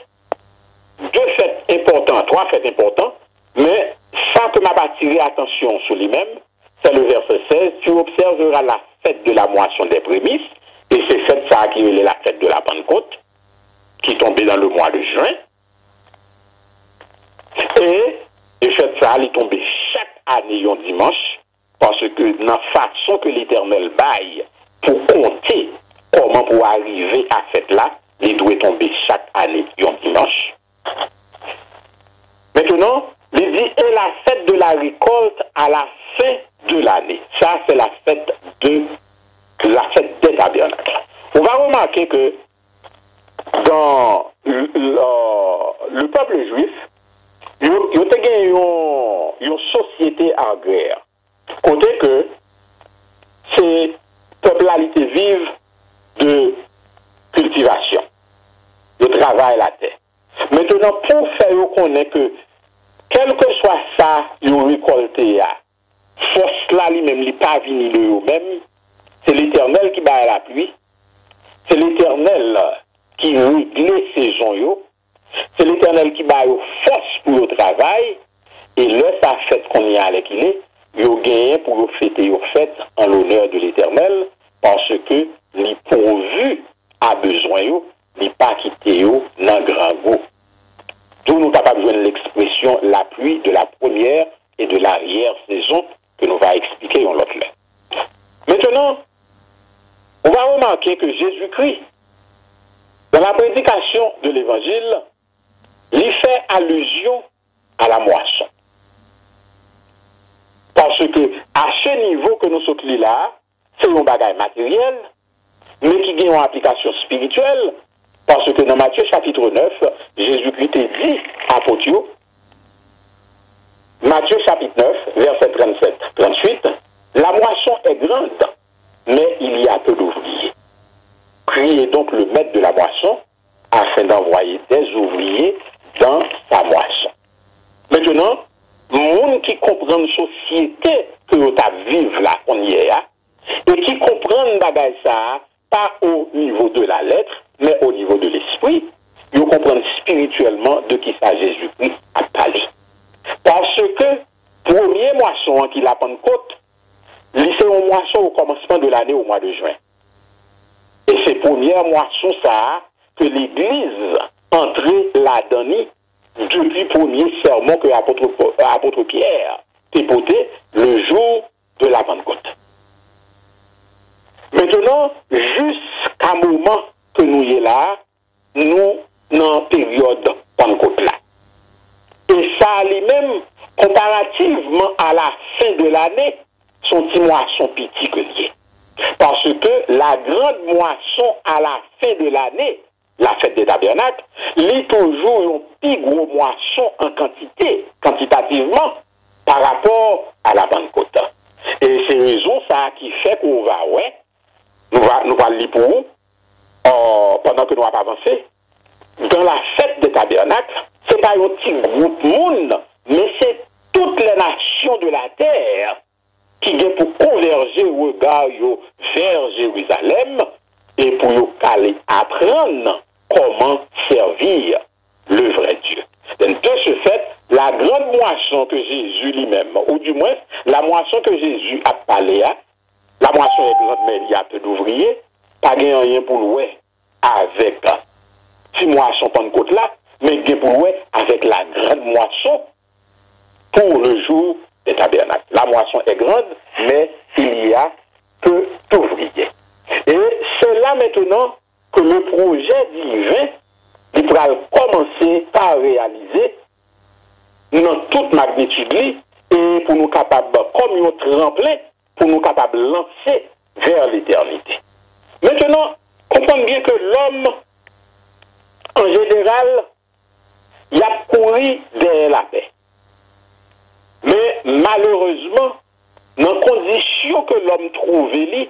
de fèt enpòtan, twa fèt enpòtan, men sa ke m ap atire atansyon sou li menm, c'est le verset seize, tu observeras la fête de la moisson des prémices, e se fèt sa a ki rele la fête de la Pentecôte, ki tonbe dans le mois de juin, e, e fèt sa a, li tonbe chak ane yon dimanch, paske nan fason ke Letènèl bay pou konte kòman pou arive a fèt la, li dwe tonbe chak ane yon dimanch. Maintenant, li di, et la fête de la récolte à la fin de l'année. Ça, c'est la fête de, la fête des tabernacles. Ou va remarquer que dans le, le, le peuple juif, Yo, yo te gen yon, yon sosyete agrè, kote ke se pèp la li te viv de kiltivasyon. Yo travay latè. Mentenan, pou fè yo konnen ke, kèlkeswa sa yo rekòlte a, fòs la li menm li pa vini de yo menm, se Letènèl ki bay lapli, se Letènèl ki regle sezon yo, se Letènèl ki ba yo fòs pou yo travay, e lè sa fèt kounye a, alèkile, yo genyen pou yo fete yo fèt an lonè de Letènèl, paske li pouvu a bezwen yo, li pa kite yo nan grangou. D'où nou kapab jwenn l'expression la pluie de la première et de l'arrière-saison ke nou va eksplike yon lòt lè. Mentenan, ou va remake ke Jezikri, dans la prédication de l'Évangile, li fè alizyon a la mwason. Paske a se nivo ke nou sot li la, se yon bagay materyèl, men ki gen yon aplikasyon espirityèl, paske nan Matye chapit nèf, Jezikri te di apot yo, Matye chapit nèf, vèsè trannsenk, trannwit, la moisson est grande, mais il y a peu d'ouvriers. Priez donc le maître de la moisson afin d'envoyer des ouvriers dans sa moisson. Mentenan, moun ki konprann sosyete ke yo t ap viv la kounye a, e ki konprann bagay sa a, pa o nivo de la lèt, men o nivo de lespri, yo konprann espirityèlman de ki sa Jezikri ap pale. Paske premye mwason an ki la Pannkot, li se yon mwason o kòmansman de lane o mwa de jen. E se premyè mwason sa a ke legliz antre ladan li depi premye sèmon ke apot, apot Pyè te pote, le jour de la Pentecôte. Mentenan, jiska moman ke nou ye la a, nou nan peryòd Pannkot la. E sa a li menm, konparativman a la fen de lane, se yon ti mwason piti ke l ye. Paske la grande moisson à la fin de l'année, la fête des tabernacles, li toujou yon pi gwo mwason an kantite, kantitativman, pa rapò a la Pannkot. E se rezon sa a ki fè ke w va wè, nou va, nou pral li pou ou, euh, pandan ke nou ap avanse, dans la fête des tabernacles, se pa yon ti gwoup moun, men se toutes les nations de la terre ki gen pou konvèje rega yo vè Jerizalèm e pou yo k ale aprann kòman sèvi le vrai Dieu. Donc, de ce fait, la grande moisson que Jésus lui-même, ou du moins, la moisson que Jésus ap pale a, la moisson est grande, mais il y a peu d'ouvriers, pa gen anyen pou l wè avèk ti mwason Pannkot la, men gen pou l wè avèk la grande moisson pour le jour des tabernacles. La moisson est grande, mais il y a peu d'ouvriers. Et c'est là maintenant que le projet divin, li pral kòmanse pa reyalize nan tout magnitid li, e pou nou kapab, kòm yon tranplen, pou nou kapab lanse vè letènite. Mentenan, konprann byen ke lòm, an jeneral, y ap kouri dèyè lapè. Men, malerezman, nan kondisyon ke lòm twouve li,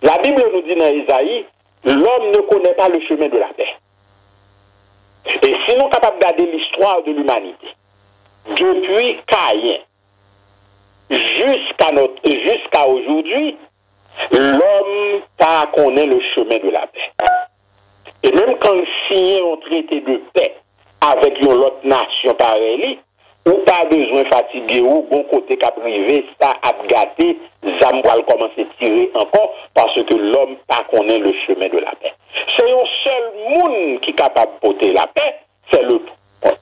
Labib nou di nan Ezayi, l'homme ne connaît pas le chemin de la paix. E si nou kapab gade l'histoire de l'humanité, depi Kayen jiska nòt, jiska aujourd'hui, lòm pa konnen le chemin de la paix. E menm kan l siyen yon trete de pè avèk yon lòt nasyon parèy li, ou pa bezwen fatige w, gon kote k ap rive, sa ap gate, zam pral kòmanse tire ankò, paske lòm pa konnen le chemin de la paix. Se yon sèl moun ki kapab pote lapè, c'est le,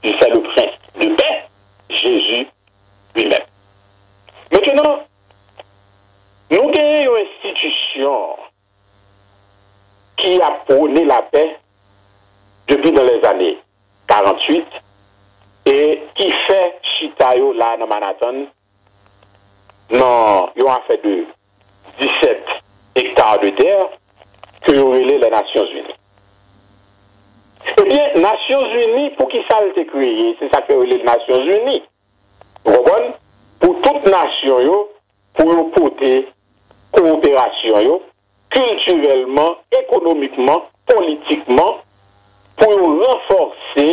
c'est le prince de paix, Jésus lui-même. Mentenan, nou genyen yon enstitisyon ki ap pwone lapè depi nan lèzane karannwit e ki fè chita yo la nan Manhattan, nan yon afè de disèt ekta de tè ke yo rele les Nations Unies. Ebyen, Nasyonzini, pou ki sa l te kreye? Se sa k fè yo rele l Nasyonzini. Ou konprann? Pou tout nasyon yo, pou yo pote kowoperasyon yo, kiltirèlman, ekonomikman, politikman, pou yo ranfòse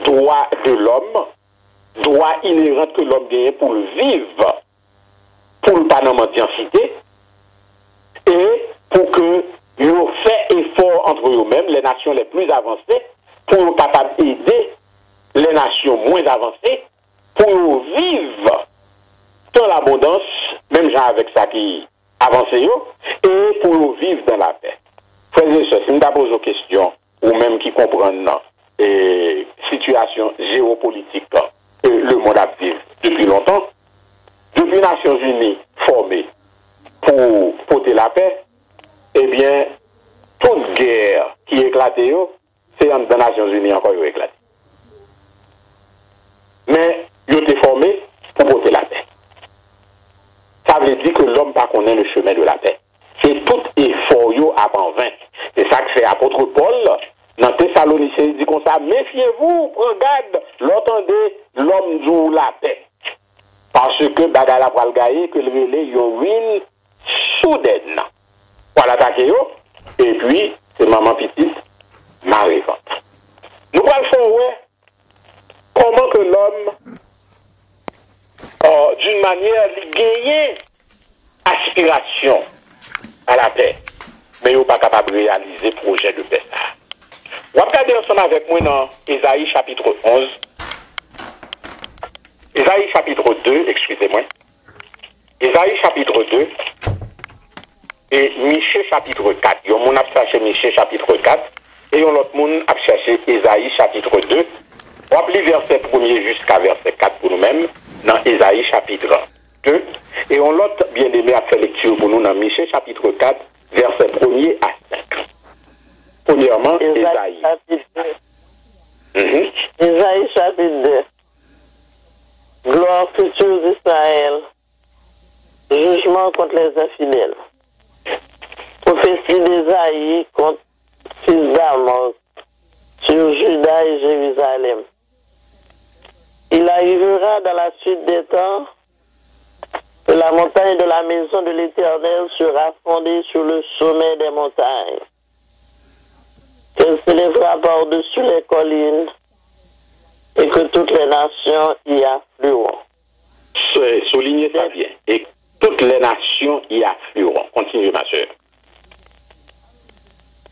dwa de lòm, dwa ineran ke lòm genyen pou l viv, pou l pa nan mandyansite, e pou ke yo fè efò antre yo menm, les nations les plus avancées, pou yo kapab ede les nations moins avancées, pou yo viv dans l'abondance, menm jan avèk sa ki avanse yo, e pou yo viv dans la paix. Frè e sè, si m ta poze w kesyon, ou menm ki konprann nan, e, sitiyasyon jewopolitik ke lemonn ap viv depi lontan, depi Nasyonzini fòme pou pote lapè, ebyen, tout gè ki eklate yo, se anndan Nasyonzini ankò yo eklate. Men, yo te fòme pou pote lapè. Sa vle di ke lòm pa konnen le chemin de la paix. E tout efò yo ap anven. Se sa k fè apot Pòl, nan Tesalonisyen, li di konsa, mefyevou, pran gad, lè w tande lòm di w lapè. Paske bagay la pral gaye ke l rele yon ruine soudaine. Pral atake yo, epi se manman pitit, mare vant. Nou pral fè w wè kòman ke lòm, euh, d'une manière, li genyen aspirasyon a lapè, men yo pa kapab reyalize pwojè de pè sa a. W ap gade ansanm avèk mwen nan Ezayi chapit onz, Ezayi chapit de, eskize mwen, Ezayi chapit de e Miche chapit kat. Yon moun ap chache Miche chapit kat e yon lòt moun ap chache Ezayi chapit de. W ap li vèsè premye jiska vèsè kat pou nou menm nan Ezayi chapit de. E yon lòt byeneme ap fè lekti pou nou nan Miche chapit kat, vèsè premye a senk. Premyèman, Ezayi Ezayi. Chapit de. Mhm. Ezayi chapit de. Gloire future d'Israël. Jugement contre les infidèles. Prophétie d'Ésaïe contre fils d'Amoz sur Juda et Jérusalem. Il arrivera dans la suite des temps que la montagne de la maison de l'Éternel sera fondée sur le sommet des montagnes, qu'elle s'élèvera par-dessus les collines et que toutes les nations y afflueront. Soulignez ça bien. Et toutes les nations y afflueront. Continuez, ma sœur.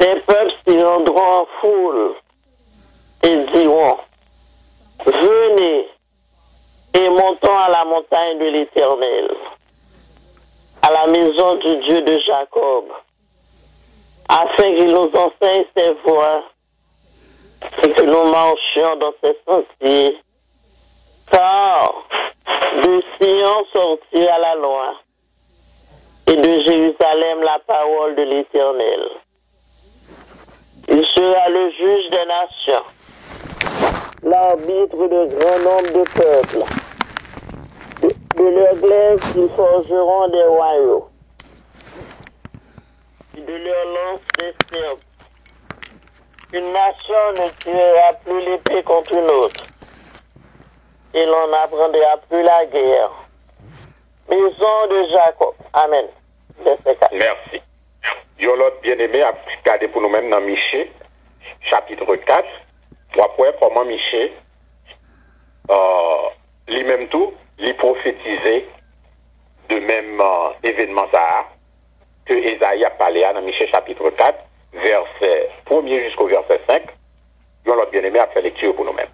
Des peuples s'y rendront en foule et diront, venez et montons à la montagne de l'Éternel, à la maison du Dieu de Jacob, afin qu'il nous enseigne ses voies et que nous marchions dans ses sentiers. Car de Sion sortira la loi, et de Jérusalem la parole de l'Éternel. Il sera le juge des nations, l'arbitre de grands nombres de peuples. De, de leurs glaives, ils forgeront des royaumes, et de leurs lances des serpents. Une nation ne tirera plus l'épée contre une autre, et l'on n'apprendra plus la guerre. Maison de Jacob. Amen. Vèsè kat. Mèsi. Yon lòt byeneme ap gade pou nou menm nan Miche, chapit kat. W ap wè kòman Miche, euh, li menm tou, li pwofetize de menm, euh, evènman sa a ke Ezayi ap pale a nan Miche chapit kat, vèsè premye jisko vèsè senk. Yon lòt byeneme ap fè lekti pou nou menm.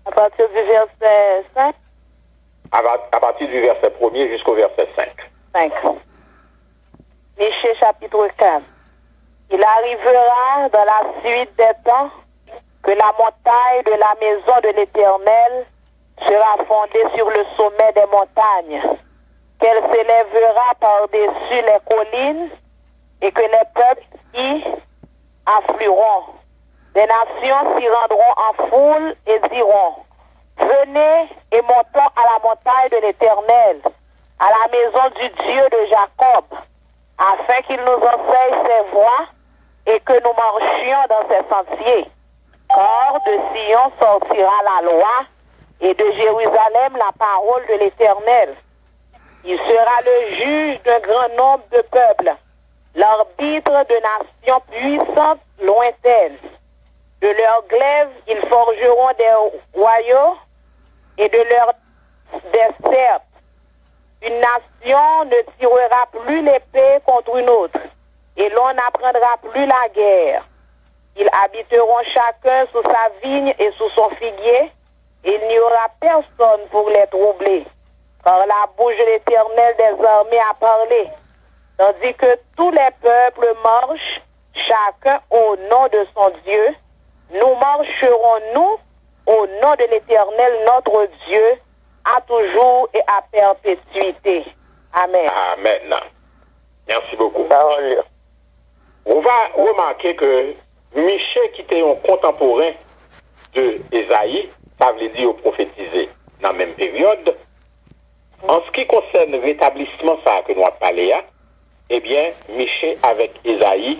À partir du verset cinq. À, pa- à partir du verset premier jusqu'au verset cinq. Cinq. Michée chapitre quatre. Il arrivera dans la suite des temps que la montagne de la maison de l'Éternel sera fondée sur le sommet des montagnes, qu'elle s'élèvera par-dessus les collines et que les peuples y afflueront. Des nations s'y rendront en foule et diront, venez et montons à la montagne de l'Éternel, à la maison du Dieu de Jacob, afin qu'il nous enseigne ses voies et que nous marchions dans ses sentiers. Car de Sion sortira la loi, et de Jérusalem la parole de l'Éternel. Il sera le juge d'un grand nombre de peuples, l'arbitre de nations puissantes lointaines. De leurs glaives, ils forgeront des royaux et de leurs des sceptres. Une nation ne tirera plus l'épée contre une autre, et l'on n'apprendra plus la guerre. Ils habiteront chacun sous sa vigne et sous son figuier, et il n'y aura personne pour les troubler, car la bouche de l'Éternel des armées a parlé, tandis que tous les peuples marchent, chacun au nom de son Dieu. Nous marcherons, nous, au nom de l'Éternel notre Dieu, à toujours et à perpétuité. Amen. Amen. Merci beaucoup. Parole. Ou va remarquer que Michée, qui était un contemporain de Esaïe, ça veut dire prophétisé dans la même période, en ce qui concerne rétablissement, ça que nous avons parlé, hein, ebyen, Miche avèk Ezayi,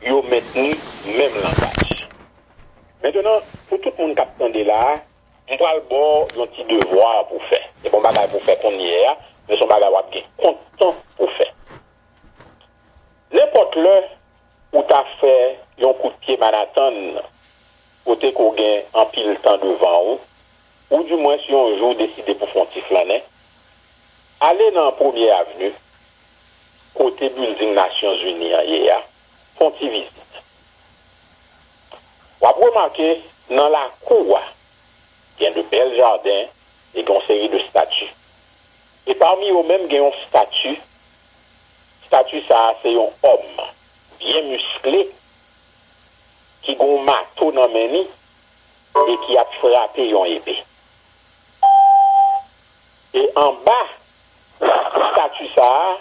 yo mentni menm langaj. Mentnan, pou tout moun k ap tande la a, m pral ba w yon ti devwa pou fè. Se pa yon bagay pou fè kounye a, men se yon bagay w ap gen kontan pou fè. Nenpòt lè ou ta fè yon kout pye Manhattan, kote ke w gen anpil tan devan w, oudimwens yon jou w deside pou w fè yon ti flannen, ale nan Premye Avni, kote bilding Nasyonzini an ye a, fè yon ti vizit. W ap remake nan lakou a, gen de bèl jaden e gen yon seri de stati. E pami yo menm, gen yon stati. Stati sa a se yon òm byen miskle ki gen yon mato nan men li e ki ap frape yon epe. E anba estati sa a,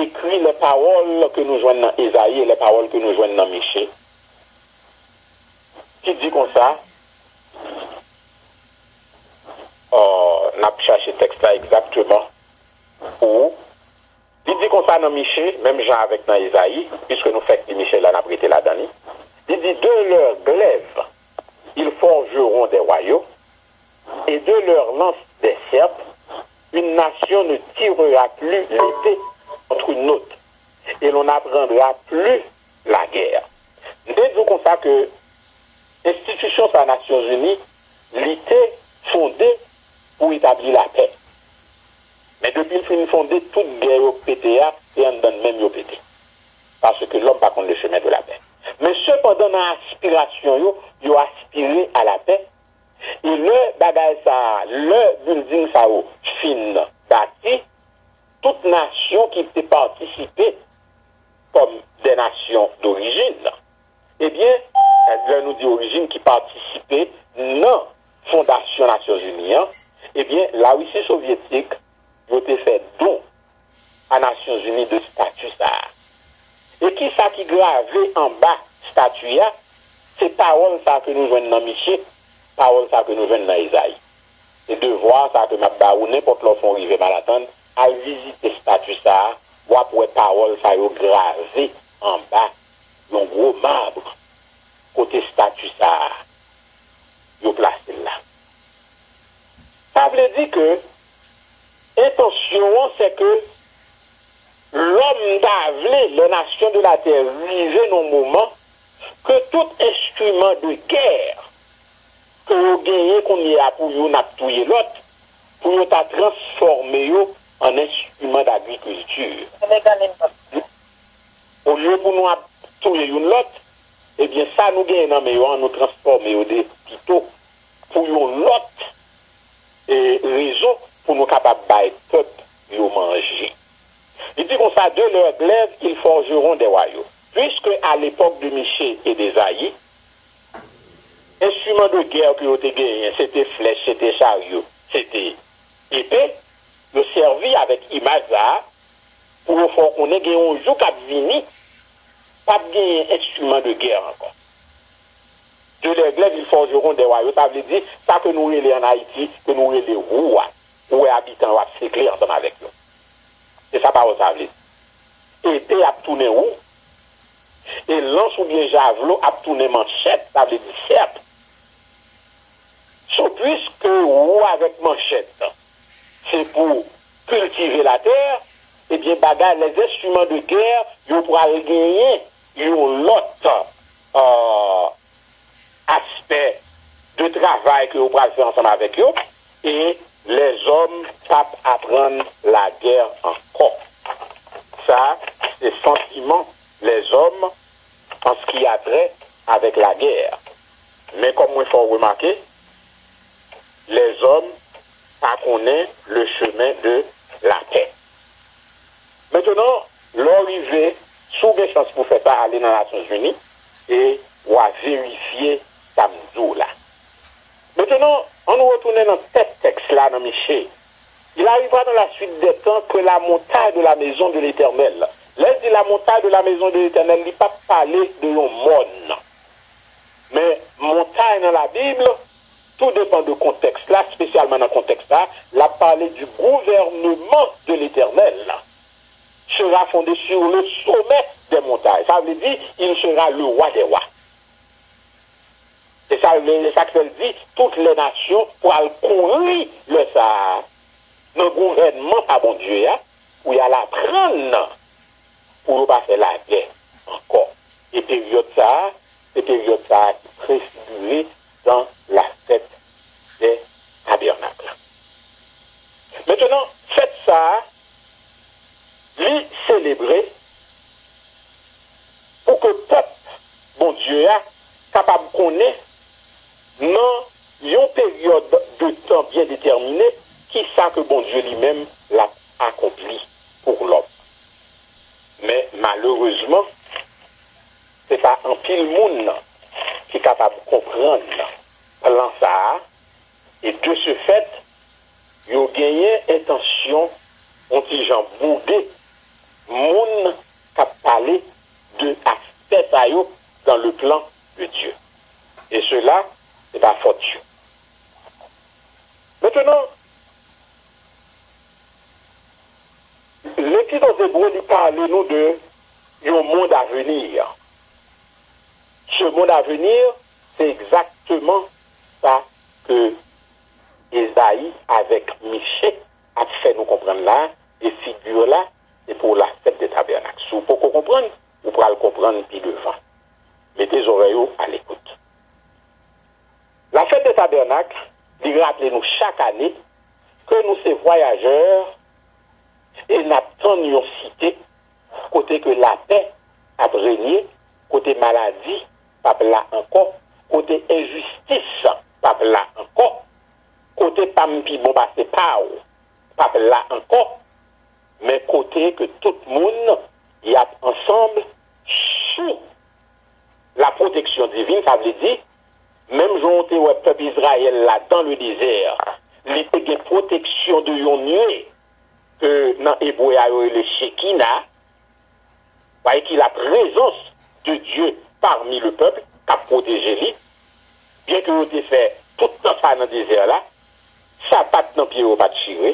ekri lè pawòl ke nou jwenn nan Ezayi e lè pawòl ke nou jwenn nan Miche, ki di konsa, n ap chache tèks la egzakteman pou ou. Li di konsa nan Miche, menm jan avèk nan Ezayi, piske nou fèk li Miche la, n ap rete ladan li. Li di, de leurs glaives, ils forgeront des royaux, et de leurs lances des sceptres, une nation ne tirera plus l'épée contre une autre, et l'on n'apprendra plus la guerre. M te di w konsa ke enstitisyon sa Nasyonzini, li te fonde pou etabli lapè. Men depi l fin fonde, tout gè yo pete a, se anndan l menm yo pete. Paske lòm pa konn le chemen de la pè. Men sepandan, nan aspirasyon yo, yo aspire a lapè. E lè bagay sa a, lè bilding sa yo fin bati, tout nasyon ki te patisipe kòm de nasyon dorijin, ebyen, lè nou di orijin ki patisipe nan fondasyon Nasyonzini an, ebyen, Larisi Sovyetik, yo te fè don a Nasyonzini de stati sa a. E kisa ki grave anba stati a? Se pawòl sa a ke nou jwenn nan Miche, pawòl sa a ke nou jwenn nan Ezayi. Se devwa sa a ke m ap ba ou, nenpòt lè w fè yon rive Manhattan, al vizite stati sa a, w ap wè pawòl sa yo grave anba yon gwo mab kote stati sa a yo plase l la. Sa vle di ke entansyon an, se ke lòm ta vle, les nations de la terre, rive nan moman ke tout enstriman de gè ke yo genyen kounye a pou youn ap touye lòt, pou yo ta transfòme yo an enstriman dagrikilti. Olye pou nou ap touye youn lòt, ebyen, sa nou genyen nan men yo an, nou transfòme yo de pito pou yon lòt e, rezon pou nou kapab bay pèp yo manje. Li di konsa, de leurs glaives, ils forgeront des royaux. Puisque à l'époque de Michée et d'Ésaïe, enstriman de gè ke yo te genyen, se te flèch, se te charyo, se te epe, yo sèvi avèk imaj sa a pou yo fè w konnen gen yon jou k ap vini, p ap genyen enstriman de gè ankò. De leurs glaives, ils forgeront des royaux. Sa vle di, sa ke nou rele ann Ayiti, ke nou rele wou a. ou wè abitan yo ap sekle ansanm avèk yo. Se sa pawòl sa a vle di. Epe ap tounen wou, e lans oubyen javlo ap tounen manchèt, sa vle di sèp. So, piske wou avèk manchèt, se pou kiltive latè, ebyen, bagay, les instruments de guerre, yo pral genyen yon lòt, euh, aspè de travay ke yo pral fè ansanm avèk yo, e lèzòm p ap aprann lagè ankò. Sa, se santiman lèzòm an ce qui a trait avec la guerre. Men kòm mwen fè w remake, lèzòm pa konnen le chemin de la paix. Mentenan, lè w rive, si w gen chans pou fè sa, ale nan Nasyonzini e w a verifye sa m di w la. Mentenan, ann nou retounen nan tèt tèks la nan Miche. Il arrivera dans la suite des temps que la montagne de la maison de l'Éternel. Lè l di la montagne de la maison de l'Éternel, li p ap pale de yon mòn. Men montay nan Labib, tou depan de kontèks la, espesyalman nan kontèks la, l ap pale du gouvernement de l'Éternel sera fondé sur le sommet des montagnes. Sa vle di, il sera le roi des rois. E sa, se sa k fè l di, tout lè nasyon pral kouri lè sa a nan gouvènman pa Bondye a, pou y al aprann pou yo pa fè lagè ankò. E peryòd sa a, se peryòd sa a ki prefigire dans la fête des tabernacles. Mentenan, fèt sa a, li selebre pou ke pèp Bondye a kapab konnen nan yon peryòd de tan byen detèmine kisa ke Bondye li menm l ap akonpli pou lòm. Men malerezman, se pa anpil moun ki kapab konprann plan sa a, e de ce fait, yo genyen entansyon yon ti jan boude moun k ap pale de aspè sa yo dans le plan de Dieu. E sela, se pa fòt yo. Mentenan, Lekri dan Ebre, li pale nou de yon mond a veni. Ce monde à venir, se egzakteman sa ke Ezayi avèk Miche ap fè nou konprann la, e figi la, se pou la fèt de tabènak. Si w poko konprann, ou pral konprann pi devan. Mete zòrèy ou a lekout. La fèt de tabènak, li raple nou chak ane ke nou se vwayajè e n ap tann yon site kote ke lapè ap renye, kote maladi p ap la ankò, kote enjistis p ap la ankò, kote pa m pi bon pase pa w p ap la ankò, men kote ke tout moun y ap ansanm sou la protection divine, sa vle di, menm jan w te wè pèp Izrayèl la dans le désert, li te gen pwoteksyon de yon nye ke nan ebre a yo rele Shekina, ki la présence de Dieu parmi le peuple, k ap pwoteje li, byen ke yo te fè tout tan sa nan dezè la, sapat nan pye yo pa t chire,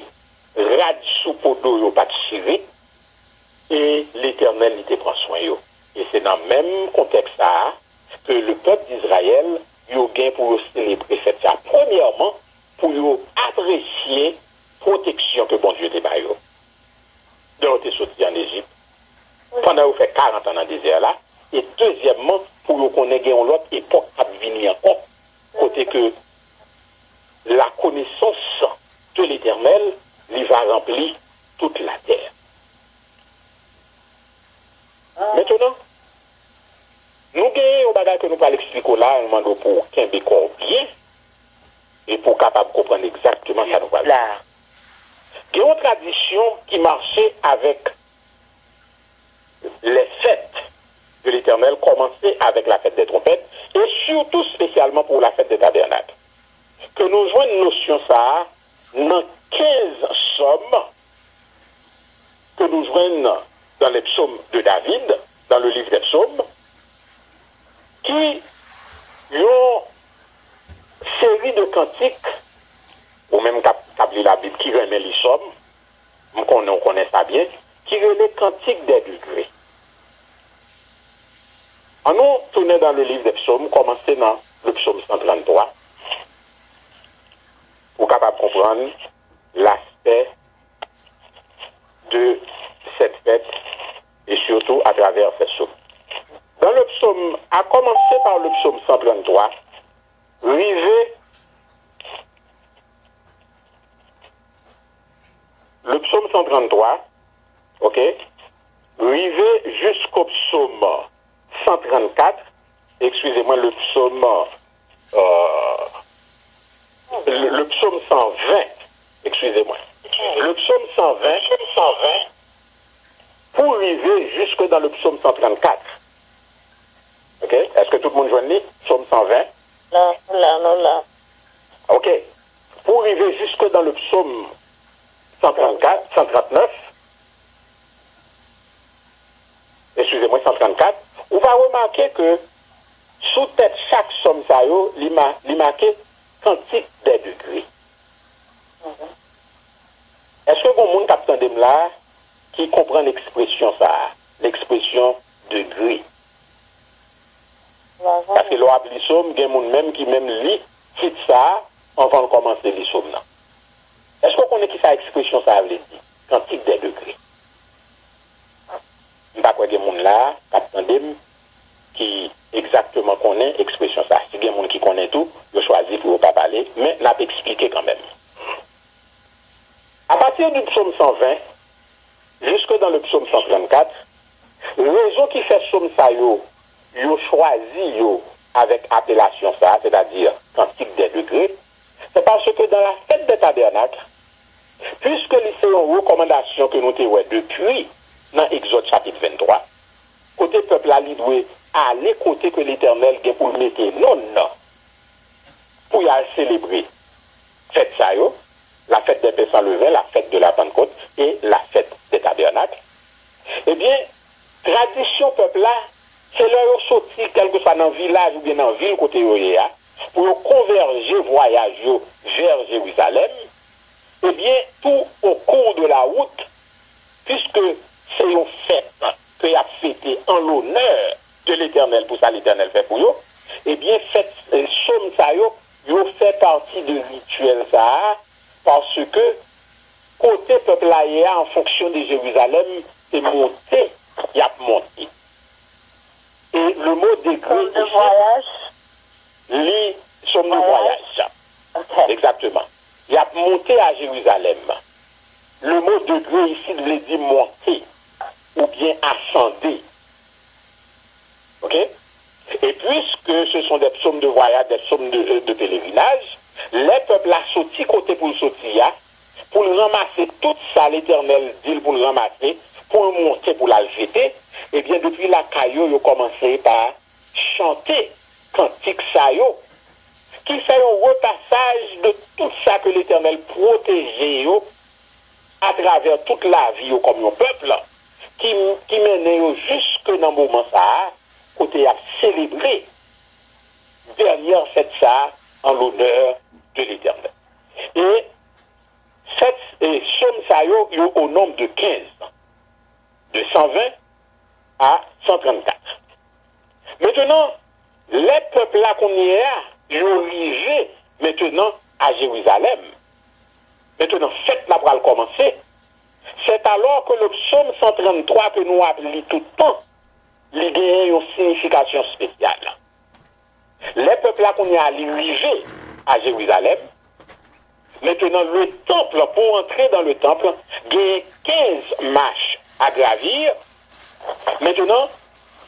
rad sou po do yo pa t chire, e Letènèl, li te pran swen yo. E se nan menm kontèks sa a ke le pèp d'Izrayèl, yo gen pou yo selebre fèt sa a. Premyèman, pou yo apresye pwoteksyon ke Bondye te ba yo. Lè yo te soti ann Ejip, pandan yo fè karant an nan dezè la, e dezyèmman, pou yo konnen gen yon lòt epòk k ap vini ankò, kote ke la connaissance de l'Éternel, li va ranpli tout latè. Mentenan, nou genyen yon bagay ke nou pral eksplike w la, nou mande w pou w kenbe kò w byen, e pou w kapab konprann egzakteman sa nou pral di la. Gen yon tradisyon ki mache avèk les fêtes de l'Éternel, kòmanse avèk la fête des trompettes, e sitou espesyalman pou la fête des tabernacles. Ke nou jwenn nosyon sa a nan kenz sòm ke nou jwenn dans les psaumes de David, dans le livre des psaumes, ki yon seri de kantik, ou menm k ap, k ap li Labib ki renmen li sòm, m konnen w konnen sa byen, ki rele Cantique des Degrés. Annou tounen dans le livre des psaumes, kòmanse nan le psaume cent trente-trois, pou w kapab konprann l'aspect de cette fête et surtout à travers cette psaume. Dans le psaume, à commencer par le psaume cent trente-trois, rive le psaume cent trente-trois, ok, rive jusqu'au psaume cent trente-quatre, excusez-moi, le psaume, euh, le, le psaume cent vingt, excusez-moi. Le psaume cent vingt, pour arriver jusque dans le psaume cent trente-quatre. Ok? Est-ce que tout le monde joue li? Psaume cent vingt. La, la, la, la. Ok. Pour arriver jusque dans le psaume cent trente-quatre, cent trente-neuf, excusez-moi, cent trente-quatre, ou va remarquer que sous tête chaque psaume sa yo, li ma-, li marqué cantique des degrés. Èske gon moun k ap tande m la ki konprann ekspresyon sa a, l'expression degré? Paske lè w ap li sòm, gen moun menm ki menm li tit sa a anvan l kòmanse li sòm nan. Èske w konnen ki sa ekspresyon sa a vle di? Cantique des degrés. M pa kwè gen moun la a k ap tande m ki egzakteman konnen ekspresyon sa a. Si gen moun ki konnen tou, yo chwazi pou yo pa pale, men n ap eksplike kanmenm. À partir du psaume cent vingt, jusque dans le psaume cent trente-quatre, rezon ki fè sòm sa yo, yo chwazi yo avèk apelasyon sa a, c'est-à-dire cantique des degrés, c'est parce que dans la fête des tabernacles, puisque li se yon rekòmandasyon ke nou te wè depi nan Egzòd chapit venntwa, kote pèp la li dwe ale kote ke Letènèl gen pou l mete nonm nan, pou y al selebre fèt sa yo, la fête des pains sans levain, la fête de la Pentecôte et la fête des tabernacles, ebyen, tradisyon pèp la, se lè yo soti, kèlkeswa nan vilaj oubyen nan vil kote yo ye a, pou yo konvèje vwayaj yo vè Jerizalèm, ebyen, tout au cours de la route, puisque c'est une fête que y a fêté en l'honneur de l'Éternel pour ça l'Éternel fait pour eux, eh bien, fête, euh, psaume ça yo, yo fait partie de rituel ça, parce que côté peuple là, en fonction de Jérusalem, c'est monté, y a monté. E le mo degré isit, li, sòm de vwayaj. Ok. Egzakteman. Y ap monte a Jerizalèm. Le mo degré isit vle di monte oubyen asande. Ok? Et puisque ce sont des psaumes de voyage, des psaumes de, de pèlerinage, lè pèp la soti kote pou l soti a, pou l ranmase tout sa Letènèl di l pou l ranmase, pou l monte, pou l al jete, ebyen, depi lakay yo, yo kòmanse pa chante kantik sa yo, ki fè yon repasaj de tout sa ke Letènèl pwoteje yo atravè tout lavi yo kòm yon pèp, ki, ki mennen yo jiske nan moman sa a, kote y ap selebre dènyè fèt sa a an lonè de Letènèl. E fèt, e sòm sa yo, yo o nonb de kenz, de san ven a san trannkat. Mentenan, lè pèp la kounye a, yo rive mentenan a Jerizalèm. Mentenan, fèt la pral kòmanse. C'est alors que le psaume cent trente-trois ke nou ap li tout tan, li genyen yon siyifikasyon espesyal. Lè pèp la kounye a li rive a Jerizalèm, mentenan, le temple, pour entrer dans le temple, genyen kenz mach a gravi. Mentenan,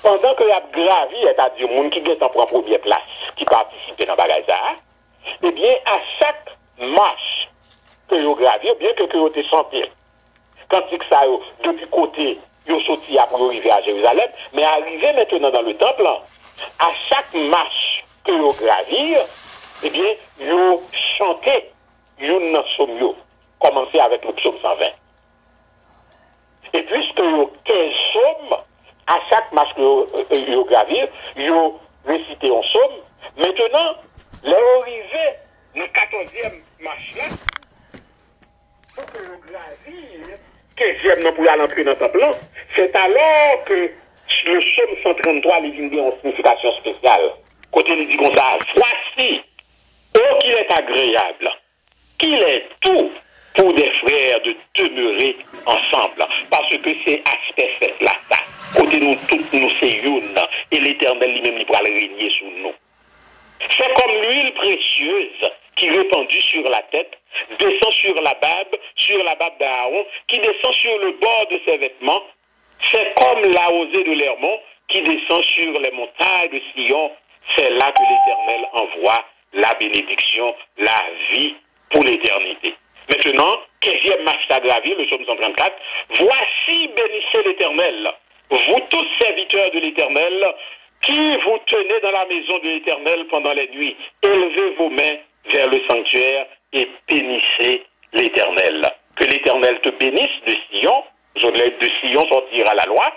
pandan ke y ap gravi, sètadi moun ki gentan pran premyè plas, ki patisipe nan bagay sa a, ebyen, a chak mach ke yo gravi, byen ke, ke yo te chante kantik sa yo depi kote yo soti a pou yo rive a Jerizalèm, men arive mentenan nan le tanp, a chak mach ke yo gravi, ebyen, yo chante youn nan sòm yo, kòmanse avèk le psaume cent vingt. E piske yo kenz sòm, a chak mach ke yo, yo gravi, yo resite yon sòm. Mentenan, lè yo rive nan katòzyèm mach la, Ke yo gravi, kenzyèm nan pou y al antre nan tanp lan, c'est alors que le psaume cent trente-trois li vin gen yon siyifikasyon espesyal. Kote li di konsa, voici, oh, qu'il est agréable, qu'il est doux pour des frères de demeurer ensemble. Paske se aspè fèt la sa. Kote nou tout nou se youn, e Letènèl li menm li pral renye sou nou. C'est comme l'huile précieuse qui répandue sur la tête descend sur la barbe, sur la barbe d'Aaron, qui descend sur le bord de ses vêtements, c'est comme la rosée de l'Hermon qui descend sur les montagnes de Sion. C'est là que l'Éternel envoie la bénédiction, la vie pour l'éternité. Maintenant, quinzième mach sa gravi, le psaume cent trente-quatre. Voici, bénissez l'Éternel, vous tous serviteurs de l'Éternel, qui vous tenez dans la maison de l'Éternel pendant les nuits. Élevez vos mains vers le sanctuaire et bénissez l'Éternel. Que l'Éternel te bénisse de Sion, de Sion sortira la loi,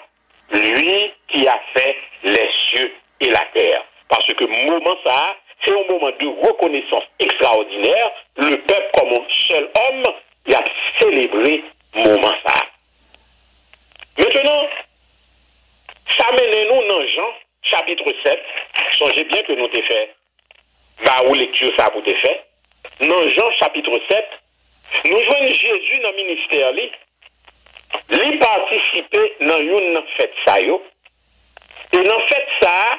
lui qui a fait les cieux et la terre. Paske moman sa a, se yon moman de rekonesans ekstraòdinè. Lepèp kòm yon sèl òm, y ap selebre moman sa a. Mentenan, sa mennen nou nan Jan, chapit sèt. Sonje byen ke nou te fè ba ou lekti sa pou te fè. Nan Jan, chapit sèt, nou jwenn Jezi nan ministè li. Li patisipe nan youn nan fèt sa yo. E nan fèt sa a,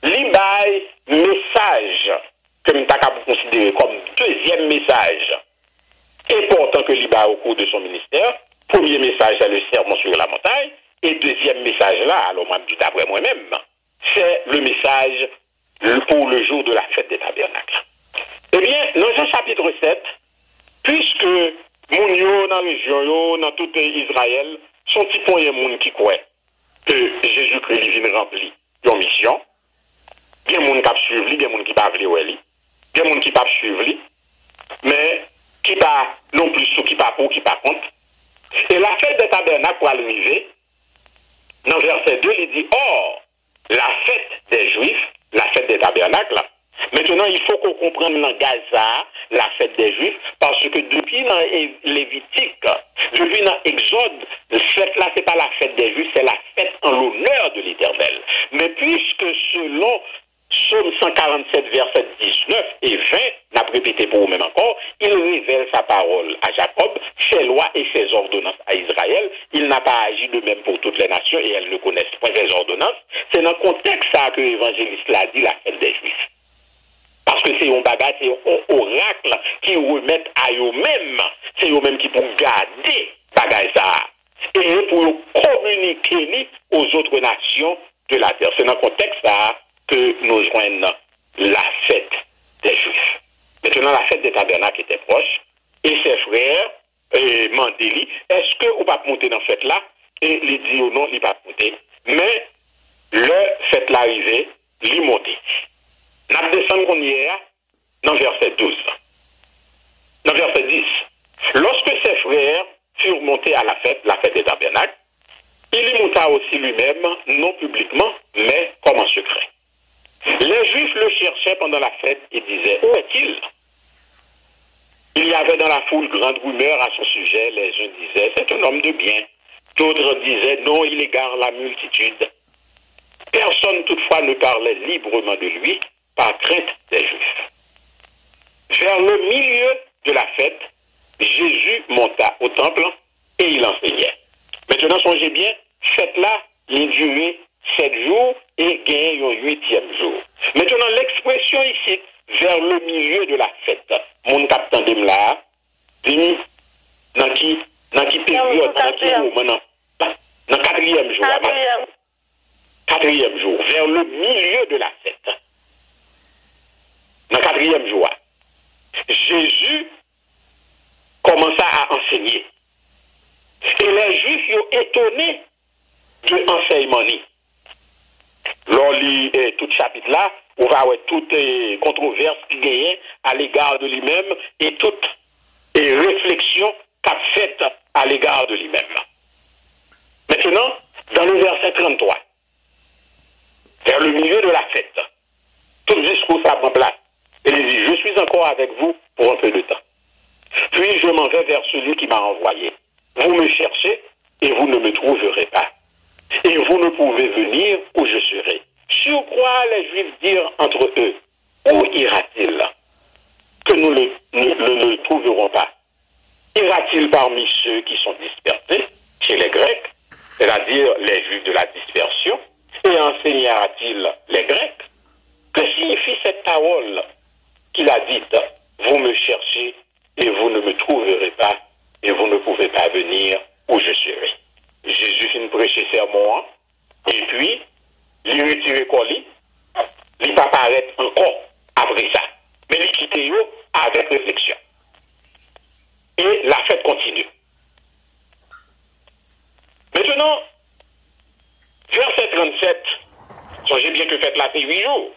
li bay mesaj ke m ta kab konsidere kòm dezyèm mesaj enpòtan ke li bay au cours de son ministère. Premye mesaj, c'est le sermon sur la montagne, e dezyèm mesaj la, alò, m ap di daprè mwen menm, c'est le message pour le jour de la fête des tabernacles. Ebyen, nan Jan chapit sèt, piske moun yo nan rejyon yo, nan tout Izrayèl, se yon ti ponyen moun ki kwè ke Jezikri li vin ranpli yon misyon. Gen moun k ap swiv li, gen moun ki pa vle wè li, gen moun ki p ap swiv li, men ki pa non plis tou ki pa pou, ki pa kont. E la fèt dè tabènak pral rive, nan vèsè de, li di, Or, la fête des Juifs, la fête des tabernacles. Maintenant, il faut qu'on comprenne langaj sa a, la fête des Juifs, paske depi nan e, Levitik, depi nan Egzòd, fèt la, se pa la fête des Juifs, c'est la fête en l'honneur de l'Éternel. Men piske selon Sòm san karannsenk, vèsè diznèf e ven, n ap repete pou ou menm ankò, Il révèle sa parole à Jacob, ses lois et ses ordonnances à Israël. Il n'a pas agi de même pour toutes les nations et elles ne connaissent point ses ordonnances. Se nan kontèks sa a ke evanjelis la di la fèt dè Jwif. Paske se yon bagay, se yon orak ki remèt a yo menm. Se yo menm ki pou gade bagay sa a. E pou yo kominike li aux autres nations de la terre. Se nan kontèks sa a ke nou jwenn la fête des Juifs. Maintenant, la fête des tabernacles était proche, et ses frères, euh, mande li, èske ou p ap monte nan fèt la? E li di yo non, li p ap monte. Men, lè fèt la rive, li monte. N ap desann kounye a nan vèsè douz. Nan vèsè dis, lorsque ses frères furent montés à la fête, la fête des tabernacles, il y monta aussi lui-même, non publiquement, mais comme en secret. Les Juifs le cherchaient pendant la fête et disaient, Où est-il? Il y avait dans la foule grande rumeur à son sujet. Les uns disaient, C'est un homme de bien. D'autres disaient, Non, il égare la multitude. Personne toutefois ne parlait librement de lui par crainte des Juifs. Vers le milieu de la fête, Jésus monta au temple et il enseignait. Maintenant, songez bien, fèt la, li dire sèt jou e genyen yon uityèm jou. Maintenant, l'expression ici, vers le milieu de la fête. Moun k ap tande m la a, di m nan ki, nan ki peryòd, nan ki moman, nan, nan katriyèm jou a. Katriyèm jou, vers le milieu de la fête. Nan katriyèm jou a, Jezi kòmanse a ansenye. E lè Jwif yo etone de ansèyman li. Lè w li, eh, tout chapit la, ou va wè tout, eh, kontwovès ki genyen à l'égard de li menm e tout, eh, refleksyon k ap fèt à l'égard de li menm. Maintenant, dans le verset trente-trois, vers le milieu de la fête, tout diskou sa pran plas. E li di, Je suis encore avec vous pour un peu de temps. Puis je m'en vais vers celui qui m'a envoyé. Vous me cherchez et vous ne me trouverez pas. Et vous ne pouvez venir où je serai. Sur quoi les Juifs dirent entre eux, où ira-t-il que nous ne, ne, ne le trouverons pas? Ira-t-il parmi ceux qui sont dispersés chez les Grecs, c'est-à-dire les Juifs de la dispersion, et enseignera-t-il les Grecs? Que signifie cette parole qu'il a dite, vous me cherchez et vous ne me trouverez pas, et vous ne pouvez pas venir où je serai? Jezi fin preche sèmon an, epi li retire kò li, li pa parèt ankò apre sa. Men li kite yo avèk refleksyon. E lafèt kontinye. Maintenant, verset trente-sept, songez bien que fête-là c'est huit jours.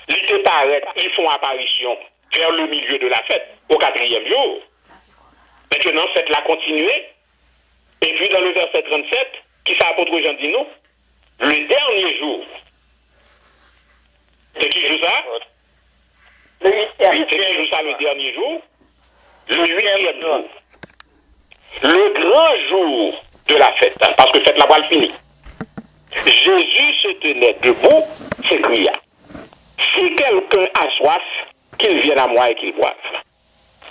Li te parèt, li fè yon aparisyon vers le milieu de la fête, au quatrième jour. Maintenant, fête-là continue. Et puis dans le verset trente-sept, qui ça apôtre Jean dit nous? Le dernier jour. C'est qui jour ça? Le huitième. C'est qui jour ça, le dernier jour? Le huitième jour. Le grand jour de la fête, parce que fête-là va finir. Jésus se tenait debout, s'écria, si quelqu'un a soif, qu'il vienne à moi et qu'il boive.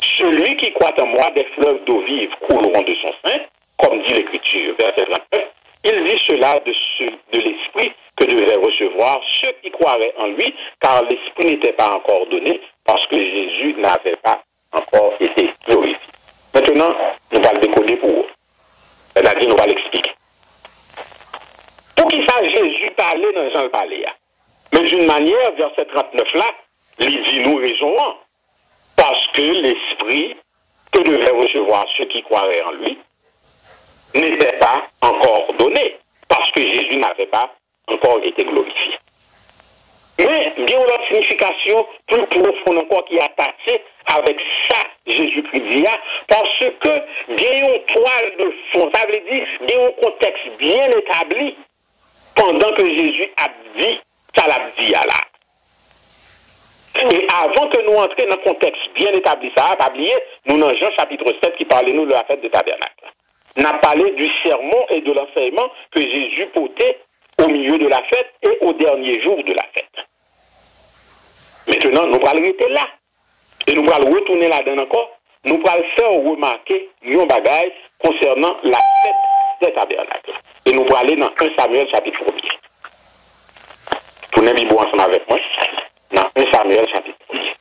Celui qui croit en moi, des fleuves d'eau vive couleront de son sein, comme dit l'Écriture. Verset trente-neuf. Il dit cela de, ce- de l'Esprit que devaient recevoir ceux qui croiraient en lui, car l'Esprit n'était pas encore donné, parce que Jésus n'avait pas encore été glorifié. Maintenant, nou pral dekode pou ou. Sètadi, nou pral eksplike. Poukisa Jezi pale nan jan l pale a? Men d'une manière, verset trente-neuf la, li di nou rezon an. Parce que l'Esprit que devaient recevoir ceux qui croiraient en lui n'était pas encore donné, parce que Jésus n'avait pas encore été glorifié. Men, gen yon lòt siyifikasyon pli pwofon ankò ki atache avèk sa Jezikri di a, paske gen yon twal de fon, sa vle di, gen yon kontèks byen etabli pandan ke Jezi ap di sa l ap di a la. E avan ke nou antre nan kontèks byen etabli sa a, pa bliye, nou nan Jan chapit sèt ki pale nou de la fête de Tabernacle. N ap pale du sermon et de l'enseignement que Jésus portait au milieu de la fête et au dernier jour de la fête. Maintenant, nou pral rete la. E nou pral retounen ladan l ankò. Nou pral fè w remake yon bagay konsènan la fête des tabernakles. E nou prale nan en Samyèl chapit premye. Tounen Bib ou ansanm avèk mwen. Nan en Samyèl chapit premye.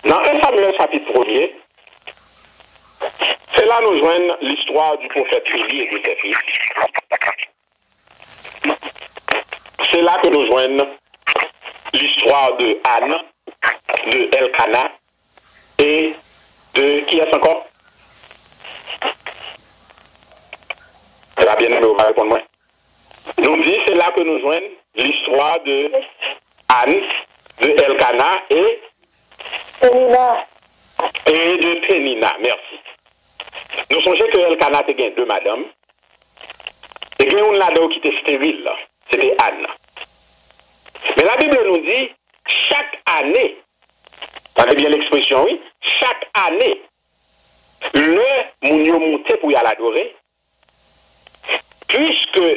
Nan en Samyèl chapit premye, se la nou jwenn l'histoire du prophète Élie et de ses fils. Se la ke nou jwenn l'histoire de Anne, de Elkana e de kiyès ankò? Ebyen, byeneme, ou pa reponn mwen. Nou di, se la ke nou jwenn l'histoire de Anne, de Elkana e Penina. E de Penina, mèsi. Nou sonje ke Elkana te gen de madanm, e gen youn ladan yo ki te esteril, se te Anne. Men Labib nou di, chak ane, tande byen ekspresyon, wi, chak ane, lè moun yo monte pou y al adore, puiske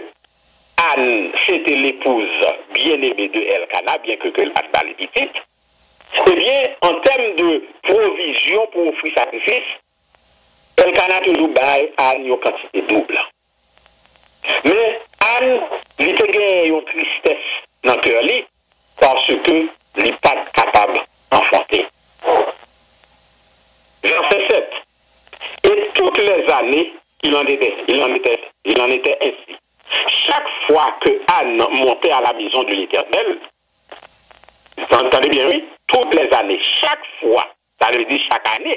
Anne se te l'épouse bien-aimée de Elkana, byen ke, ke l pa t ba li pitit, ebyen, an tèm de pwovizyon pou ofri sakrifis, Elkana toujou bay Anne yon kantite doub. Men Anne, li te gen yon tristès nan kè li, paske li pa t kapab anfante. Verset sept. Et toutes les années, il en était, il en était, il en était ainsi. Chaque fois que Anne montait à la maison de l'Éternel, tande byen, wi, toutes les années, chak fwa, sa vle di chak ane,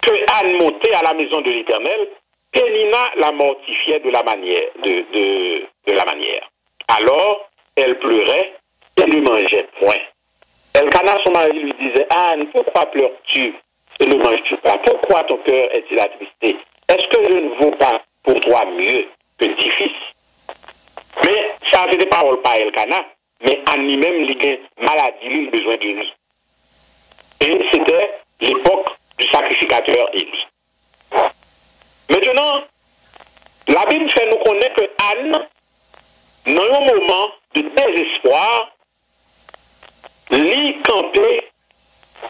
que Anne montait à la maison de l'Éternel, Pénina la mortifiait de la manière, de, de, de la manière. Alors, elle pleurait et ne mangeait point. Elkana, son mari, lui disait, Anne, pourquoi pleures-tu et ne manges-tu pas? Pourquoi ton cœur est-il attristé? Est-ce que je ne vaux pas pour toi mieux que dix fils? Men sa se te pawòl pa Elkana, men Anne li menm, li gen maladi li, li bezwen geri. Et c'était l'époque du sacrificateur Élie. Maintenant, Labib fè nou konnen ke Ann, nan yon moman de dezespwa, li kanpe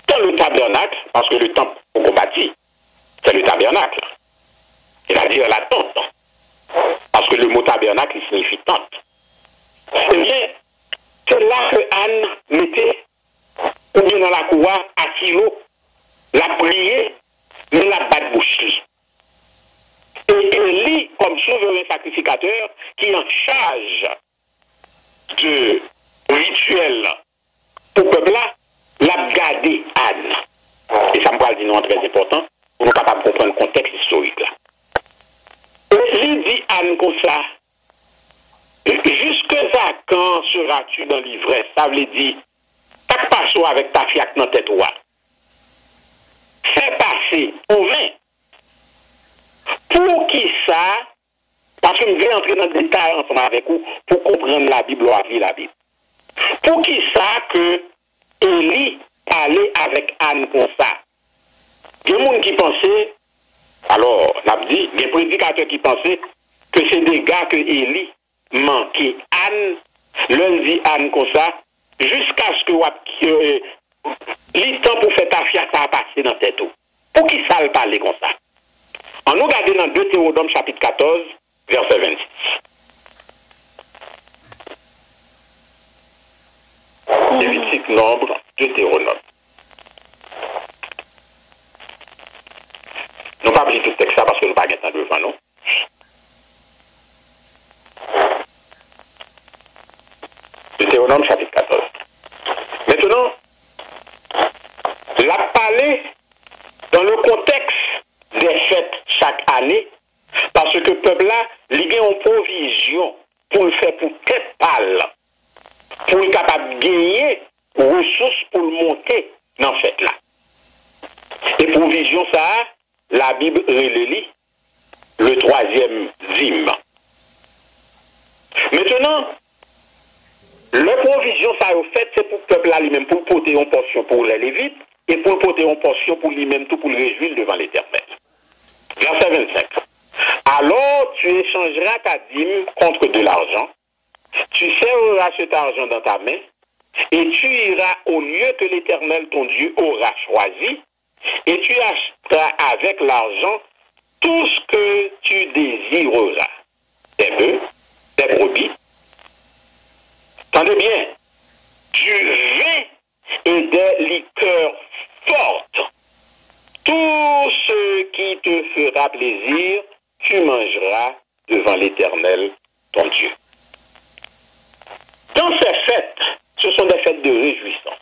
dans le tabernacle, parce que le temple poko bati, c'est le tabernacle, c'est-à-dire la tente, parce que le mot tabernacle il signifie tente. Ebyen, se la ke Ann mete oubyen nan lakou a, asilo, l ap priye, men l ap bat bouch li. E Eli, kòm souveren sakrifikatè ki an chaj de rityèl pou pèp la, l ap gade Ann. E sa m pral di nou an trè enpòtan pou nou kapab konprann kontèks istorik la. Eli di Ann konsa, Jusque à quand seras-tu dans l'ivresse? Sa vle di, k ap pase w avèk tafya k nan tèt ou a? Fè pase, anfen, poukisa, paske m vle antre nan detay ansanm avèk ou pou konprann Labib lè w ap li Labib. Poukisa ke Eli pale avèk Ann konsa? Gen moun ki panse, alò, n ap di, gen predikatè ki panse ke se dega ke Eli manke Ann lè l di Ann konsa, jiskaske w ap, eh, li tan pou fè tafya sa a pase nan tèt ou. Poukisa l pale konsa? Ann nou gade nan Detewonòm chapit katòz, vèsè vennsis. Levitik, Nonb, Detewonòm. Nou p ap li tout tèks la paske nou pa gen tan devan nou. Detewonòm chapit katòz. Mentnan, l ap pale dans le contexte des fêtes chaque année, paske pèp la, li gen yon pwovizyon pou l fè pou tèt pa l, pou l kapab genyen resous pou l monte nan fèt la. E pwovizyon sa a, Labib rele li le twazyèm dim. Mentnan, lè pwovizyon sa yo fèt, se pou pèp la li menm, pou l pote yon pòsyon pou lè Levit, e pou l pote yon pòsyon pou li menm tou, pou l rejwi l devan Letènèl. Verset vingt-cinq. Alors tu échangeras ta dîme contre de l'argent, tu serreras cet argent dans ta main, et tu iras au lieu que l'Éternel ton Dieu aura choisi, et tu achèteras avec l'argent tout ce que tu désireras, des bœufs, des brebis. Tande byen, du vin et des liqueurs fortes. Tout ce qui te fera plaisir, tu mangeras devant l'Éternel, ton Dieu. Dans ces fêtes, ce sont des fêtes de réjouissance.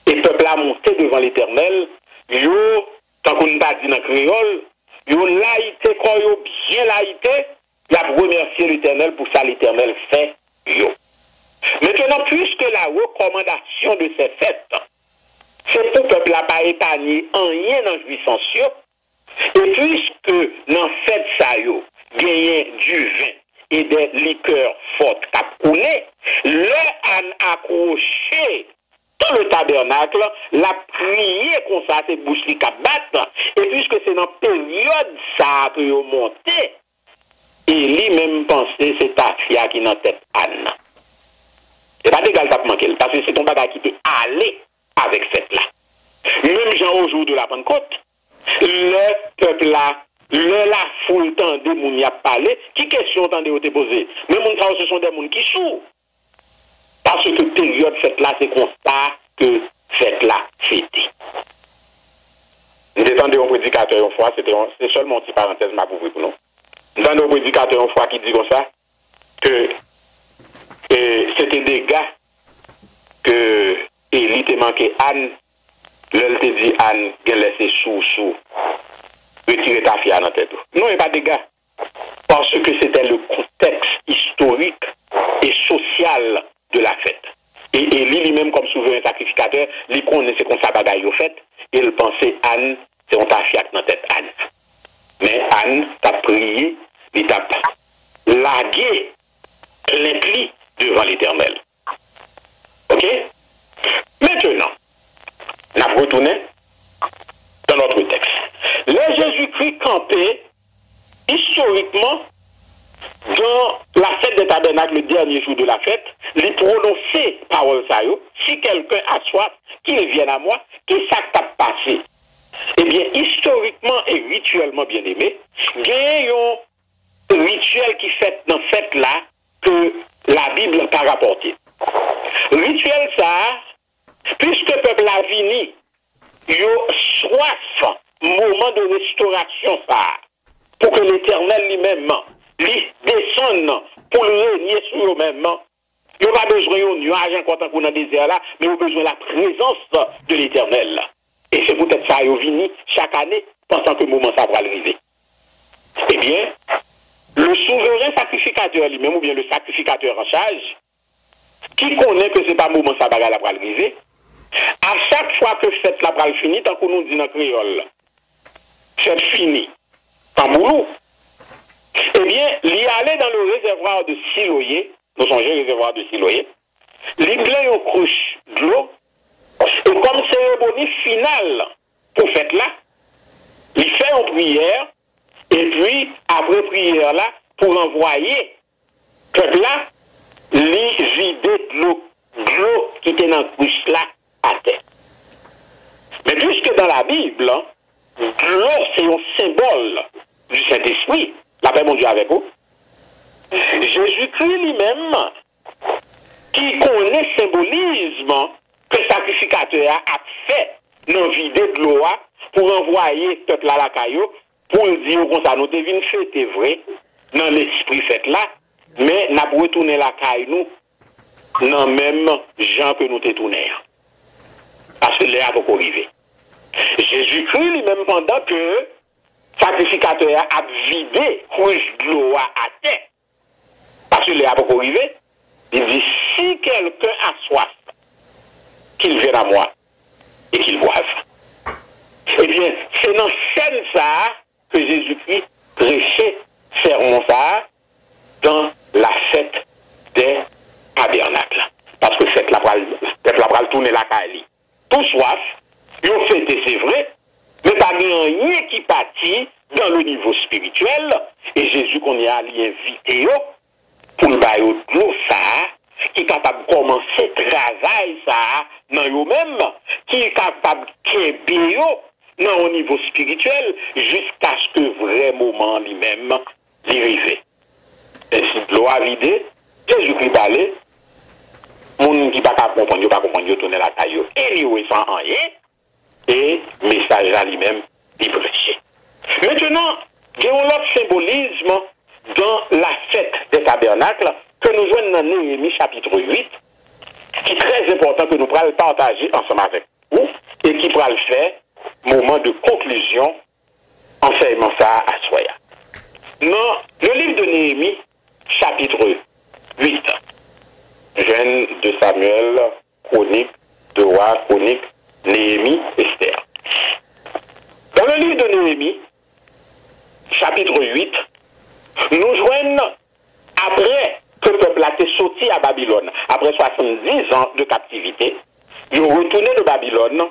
E pèp la monte devan Letènèl, yo, tankou n ta di nan kreyòl, yo layite kò yo byen layite, y ap remèsye Letènèl pou sa Letènèl fè yo. Maintenant, puisque la recommandation de ces fêtes, se pou pèp la pa epanye anyen nan jwisans yo, e puiske nan fèt sa yo genyen diven e de likè fòt k ap koule, lè Ann akwoche dans le tabernacle, l ap kriye konsa, se bouch li k ap bat, e puiske se nan peryòd sa a ke yo monte, Eli menm panse se tafya ki nan tèt Ann nan. E pa dega l t ap manke l, paske se t on bagay ki te ale avèk fèt la. Menm jan o jou de la Pannkòt, lè pèp la, lè lafoul tande moun y ap pale, ki kesyon w tande yo te poze? Men moun sa yo, se son de moun ki sou. Paske peryòd fèt la, se konsa ke fèt la fete. M te tande yon predikatè yon fwa, se te yon, se sèlman yon ti parantèz m ap ouvri pou nou. M tande yon predikatè yon fwa ki di konsa, ke, e, se te dega ke Eli te manke Ann, lè l te di Ann, "Genlè se sou w sou, retire tafya nan tèt ou." Non, e pa dega. Paske se te le contexte historique et social de la fête. E Eli, li menm, kòm souveren sakrifikatè, li konnen se konsa bagay yo fèt, e l panse Ann, se yon tafya k nan tèt Ann. Men Ann t ap priye, li t ap lage plent li devan Letènèl. Ok? Maintenant, n ap retounen dans notre texte. Lè Jezikri kanpe, istorikman, dans la fête des tabernacles, le dernier jour de la fête, li pwononse pawòl sa yo, si quelqu'un a soif, qu'il vienne à moi, ki sa k t ap pase? Ebyen, istorikman e rityèlman, byeneme, gen yon rityèl ki fèt nan fèt la ke Labib pa rapòte. Rityèl sa a, piske pèp la vini, yo swaf moman de restorasyon sa a, pou ke Letènèl li menm, li desann pou l renye sou yo menm. Yo pa bezwen yon nyaj ankò tankou nan dezè la, men yo bezwen la prezans de Letènèl. E se poutèt sa yo vini chak ane, pansan ke moman sa pral rive. Ebyen, le souveren sakrifikatè li menm, oubyen le sacrificateur en charge, ki konnen ke se pa moman sa bagay la pral rive, a chak fwa ke fèt la pral fini, tankou nou di nan kreyòl, fèt fini, tanbou lou, ebyen, li ale dans le réservoir de Siloé, nou sonje réservoir de Siloé, li plen yon krich dlo, e kòm seremoni final pou fèt la, li fè yon priyè, epi apre priyè la, pou ranvwaye pèp la, li vide dlo, dlo ki te nan krich la atè. Men piske dans la Bible, dlo se yon senbòl du Saint-Esprit, lapè Bondye avèk ou, Jezikri li menm, ki konnen senbolism ke sakrifikatè a ap fè nan vide dlo a pou ranvwaye pèp la lakay yo, pou l di yo konsa, nou te vin fete vre nan lespri fèt la, men n ap retounen lakay nou nan menm jan ke nou te tounen an. Paske lè a poko rive. Jezikri li menm, pandan ke sakrifikatè a ap vide krich dlo a atè, paske lè a poko rive, li di, si quelqu'un a soif, qu'il vienne à moi et qu'il boive. Ebyen, se nan sèn sa a ke Jezikri preche sèmon sa a dans la fête des tabernacles. Paske fèt la pral, pèp la pral tounen lakay li. Tou swaf, yo fete, se vre, men pa gen anyen ki pati dans le niveau spirituel, e Jezi kounye a li envite yo pou l ba yo dlo sa a, ki kapab kòmanse travay sa a nan yo menm, ki kapab kenbe yo nan yon nivo espirityèl, jiskaske vrè moman an li menm li rive. E si dlo a vide, Jezikri pale, moun ki pa ka konprann, yo pa konprann, yo tounen lakay yo. Anyway, san anyen, e mesaj la li menm, li preche. Mentenan, gen yon lòt senbolism dans la fête des tabernacles ke nou jwenn nan Neyemi chapit uit, ki trè enpòtan ke nou pral pataje ansanm avèk ou e ki pral fè moman de konklizyon ansèyman sa a aswè a. Nan le livre de Néhémie, chapitre huit, jwenn de Samuel, Chroniques, de Rois, Chroniques, Néhémie, Esther. Dans le livre de Néhémie, chapitre huit, nou jwenn, apre ke pèp la te soti a Babilòn, apre soixante-dix ans de captivité, yo retounen de Babilòn,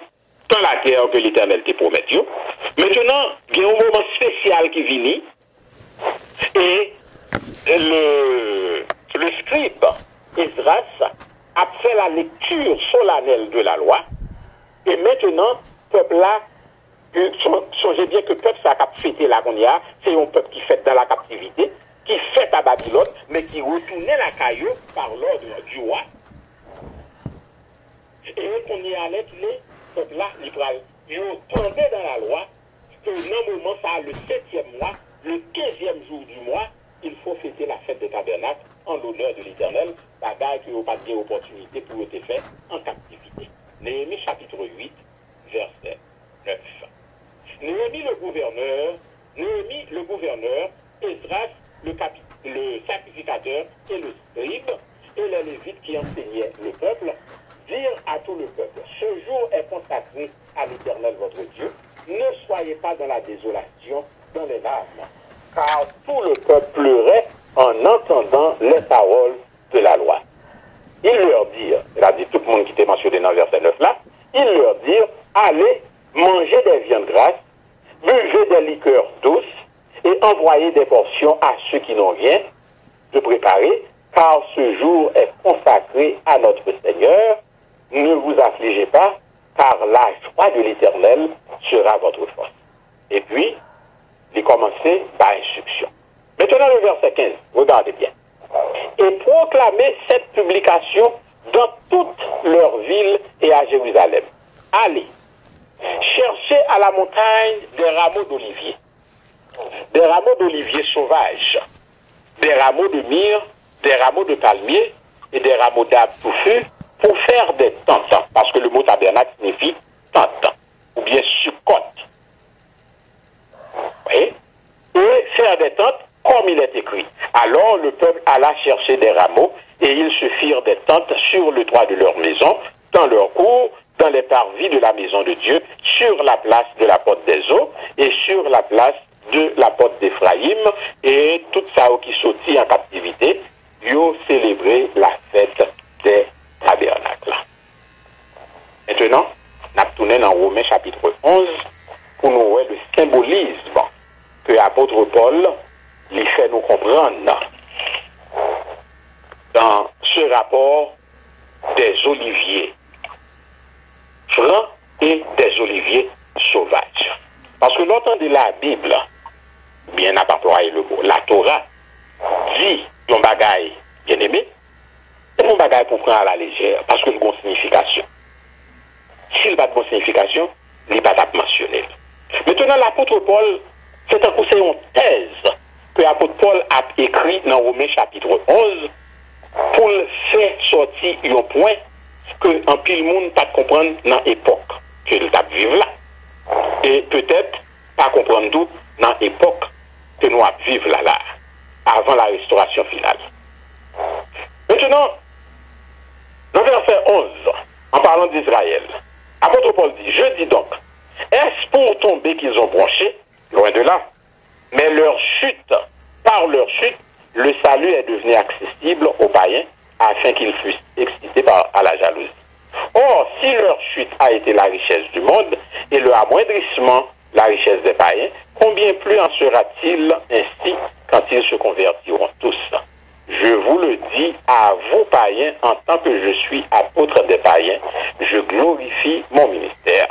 dans la terre que l'Éternel te pwomèt yo. Mentenan, gen yon moman espesyal ki vini, e le, le scribe Esdras ap fè la lecture solennelle de la loi, e mentenan, pèp la, e son-, sonje byen ke pèp sa k ap fete la kounye a, se yon pèp ki fèt dans la captivité, ki fèt a Babilòn, men ki retounen lakay yo par l'ordre du roi. E kounye a, lè kilè, pèp la, li pral, yo tande dans la loi ke nan moman sa, le septième mois, le quinzième jour du mois, il faut fêter la fête des tabernacles en l'honneur de l'Éternel, bagay ke yo pa t gen opòtinite pou yo te fè an kaptivite. Neyemi chapit uit, vèsè nèf. Néhémie le gouverneur, Néhémie le gouverneur, Esdras le capi-, le sacrificateur et le scribe, et les Lévites qui enseignaient le peuple, dirent à tout le peuple, ce jour est consacré à l'Éternel votre Dieu, ne soyez pas dans la désolation, dans les larmes. Car tout le peuple pleurait en entendant les paroles de la loi. Ils leur dirent, c'est-à-dire tout moun ki te mansyone nan vèsè nèf la, il leur dit, allez, mangez des viandes grasses, buvez des liqueurs douces et envoyez des portions à ceux qui n'ont rien de préparer, car ce jour est consacré à notre Seigneur. Ne vous affligez pas, car la joie de l'Éternel sera votre force. Epi, li kòmanse bay enstriksyon. Maintenant, le verset quinze, regardez bien. Et proclamez cette publication dans toutes leurs villes et à Jérusalem. Allez, cherchez à la montagne des rameaux d'olivier, des rameaux d'olivier sauvages, des rameaux de myrrhe, des rameaux de palmier et des rameaux d'arbres touffus pour faire des tentes, parce que le mot tabernacle signifie tente, ou bien sukkot. Voyez? Et faire des tentes, comme il est écrit. Alors le peuple alla chercher des rameaux, et ils se firent des tentes sur le toit de leur maison, dans leur cour, dans les parvis de la maison de Dieu, sur la place de la porte des eaux, et sur la place de la porte d'Éphraïm, et tout sa yo ki soti an kaptivite, yo selebre la fèt dè tabènak la. Maintenant, n ap tounen nan Women chapit onz pou nou wè le senbolism ke apot Pòl li fè nou konprann dans ce rapport des oliviers francs et des oliviers sauvages. Paske lè w tande Labib, oubyen n ap anplwaye le mo, la Torah, di yon bagay, byeneme, se pa yon bagay pou pran alalejè, paske l gen yon siyifikasyon. Si l pa t gen yon siyifikasyon, li pa t ap mansyone l. Mentnan, lapot Pòl, se tankou se yon tèz ke apot Pòl ap ekri nan Women chapit onz pou l fè sòti yon pwen ke anpil moun pa t konprann nan epòk ke l t ap viv la. E petèt pa konprann tou nan epòk ke nou ap viv la la, avan la restorasyon final. Mentnan, nan vèsè onz, an palan d Izrayèl, apot Pòl di, Je dis donc, est-ce pour tomber qu'ils ont bronché ? Loin de là. Mais leur chute, par leur chute, le salut est devenu accessible aux païens afin qu'ils fussent excités par, à la jalousie. Or, si leur chute a été la richesse du monde et leur amoindrissement la richesse des païens, combien plus en sera-t-il ainsi quand ils se convertiront tous ? Je vous le dis, à vous païens, en tant que je suis apôtre des païens, je glorifie mon ministère.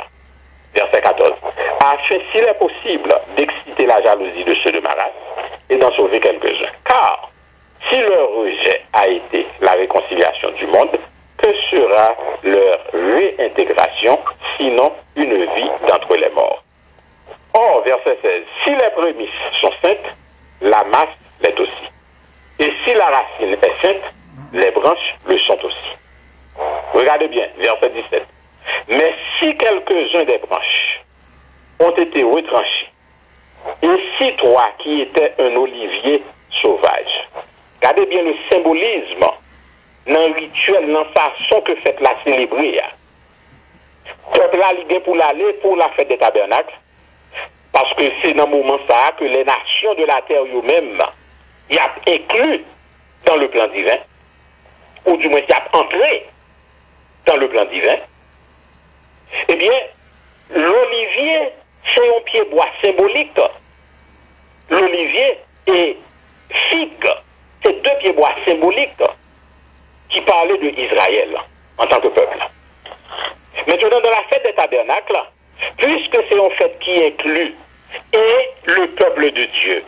Verset quatorze. Afin, s'il est possible, d'exciter la jalousie de ceux de ma race et d'en sauver quelques-uns. Car, si leur rejet a été la réconciliation du monde, que sera leur réintégration, sinon une vie d'entre les morts ? Or, verset seize, si les prémices sont saintes, la masse l'est aussi. Et si la racine est sainte, les branches le sont aussi. Regardez bien, verset dix-sept. Mais si quelques-uns des branches ont été retranchés, et si toi qui étais un olivier sauvage, gade byen le senbolism nan rityèl, nan fason ke fèt la selebre a. Pèp la, li gen pou l ale pou la fèt de tabènak, paske se nan moman sa a ke les nations de la terre yo menm, y ap enkli dans le plan divin, ou du moins y ap antre dans le plan divin. Ebyen, lolivye se yon pyebwa senbolik. Lolivye e fig se de pyebwa senbolik ki pale de Izrayèl antanke pèp. Mentnan, dans la fête des tabernacles, puisque c'est une fête qui inclut et le peuple de Dieu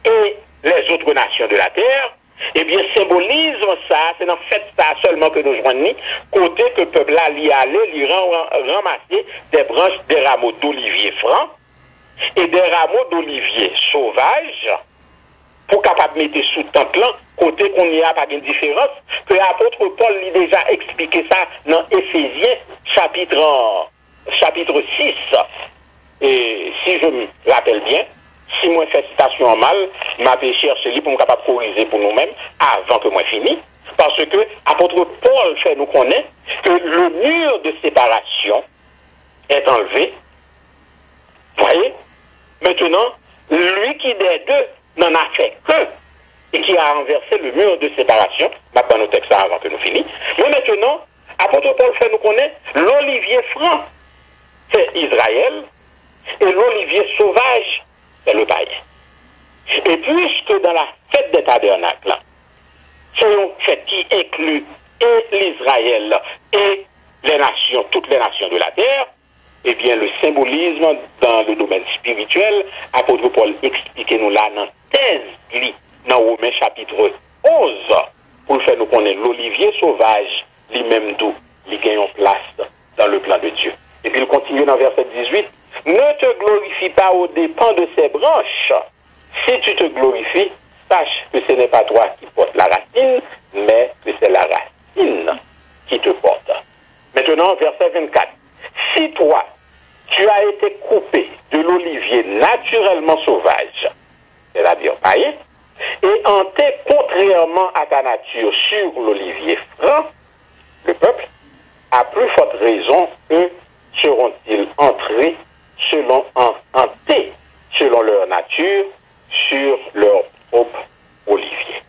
et les autres nations de la terre, ebyen, senbolizm sa a, se nan fèt sa a sèlman ke nou jwenn li, kote ke pèp la, li ale, li ran-, ran-, ranmase des branches, des rameaux d'olivier franc et des rameaux d'olivier sauvage, pou kapab mete sou tant lan, kote kounye a pa gen diferans, ke apot Pòl li deja eksplike sa nan Efezyen, chapit, chapit sis. E si je me rappelle bien, si mwen fè sitasyon an mal, m ape chèche li pou m kapab korize pou nou menm, avan ke mwen fini, paske apot Pòl fè nou konnen ke le mur de séparation est enlevé. Voyez? Maintenant, lui qui des deux n'en a fait qu'un et qui a renversé le mur de séparation, m ap ban nou tèks la avan ke nou fini. Men mentnan, Apot Pòl fè nou konnen, l'olivier franc, c'est Israël, et l'olivier sauvage, c'est le païen. Et puisque dans la fête des tabernacles, c'est une fête qui inclut et l'Israël et les nations, toutes les nations de la terre, eh bien, le symbolisme dans le domaine spirituel, apot Pòl eksplike nou la nan tèz li, nan Women chapit onz, pou l fè nou konnen l'olivier sauvage, li menm tou, li gen yon plas dans le plan de Dieu. Epi l kontinye nan vèsè dizuit, ne te glorifie pas aux dépens de ses branches. Si tu te glorifies, sache que ce n'est pas toi qui portes la racine, mais que c'est la racine qui te porte. Maintenant, verset vingt-quatre. Si toi, tu as été coupé de l'olivier naturellement sauvage, c'est-à-dire païen, et enté contrairement à ta nature sur l'olivier franc, le peuple, à plus forte raison, eux seront-ils entrés selon, en, entés selon leur nature sur leur propre olivier.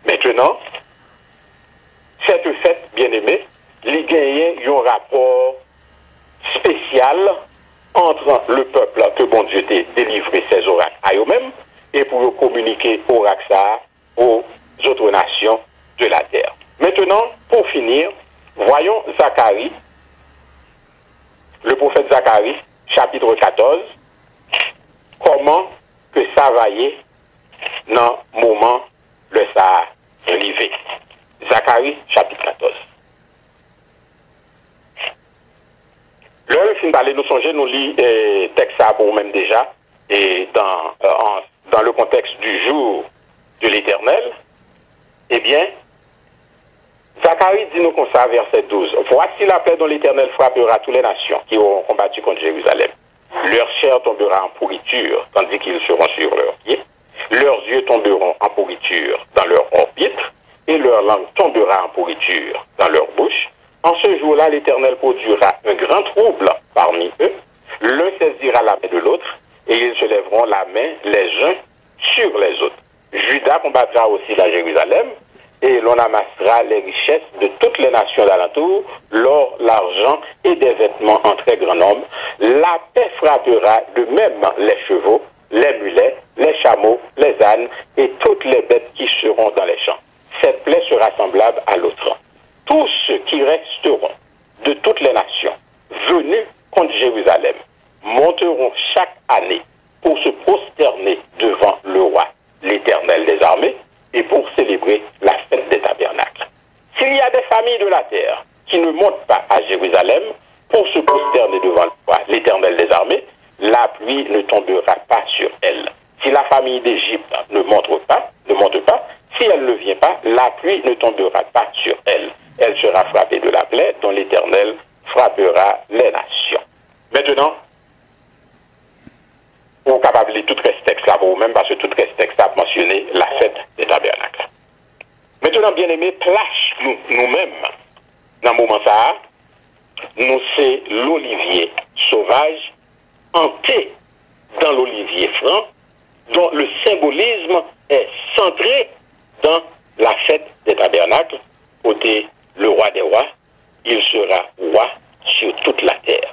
Maintenant, cette fête, bien-aimé, li genyen yon rapò espesyal ant le pèp ke Bondye te delivre ses oracles a yo menm, e pou yo kominike orak sa a aux autres nations de la terre. Maintenant, pour finir, voyons Zacharie, le prophète Zacharie, chapitre quatorze, comment que ça va y est dans le moment le ça arrivé. Zacharie, chapitre quatorze. Lè l fin pale, nou sonje, nou li eh, tèks sa a pou ou menm deja, et dans, euh, en- dans le contexte du jour de l'Éternel, eh bien, Zacharie di nou konsa, verset douze, voici la plaie dont l'Éternel frappera toutes les nations qui auront combattu contre Jérusalem. Leur chair tombera en pourriture, tandis qu'ils seront sur leurs pieds. Leurs yeux tomberont en pourriture dans leur orbites, et leur langue tombera en pourriture dans leur bouche. En ce jour-là, l'Éternel produira un grand trouble parmi eux. L'un saisira la main de l'autre, et ils se lèveront la main les uns sur les autres. Juda combattra aussi dans Jérusalem, et l'on amassera les richesses de toutes les nations d'alentour, l'or, l'argent et des vêtements en très grand nombre. La paix frappera de même les chevaux, les mulets, les chameaux, les ânes et toutes les bêtes qui seront dans les champs. Cette plaie sera semblable à l'autre. Tous ceux qui resteront de toutes les nations venues contre Jérusalem monteront chaque année pour se prosterner devant le roi, l'Éternel des armées, et pour célébrer la fête des tabernacles. S'il y a des familles de la terre qui ne montent pas à Jérusalem pour se prosterner devant le roi, l'Éternel des armées, la pluie ne tombera pas sur elle. Si la famille d'Égypte ne monte pas, ne monte pas, si elle ne vient pas, la pluie ne tombera pas sur elle. Elle sera frappée de la plaie dont l'Éternel frappera les nations. Maintenant, ou kapab li tout rès tèks la pou ou menm, paske tout rès tèks la ap mansyone la fèt de tabènak. Mentnan, byeneme, plas nou, nou menm, nan moman sa a, nou se l'olivier sauvage, enté dans l'olivier franc, dont le symbolisme est centré dans la fête des tabernacles, kote le roi des rois, il sera roi sur toute la terre.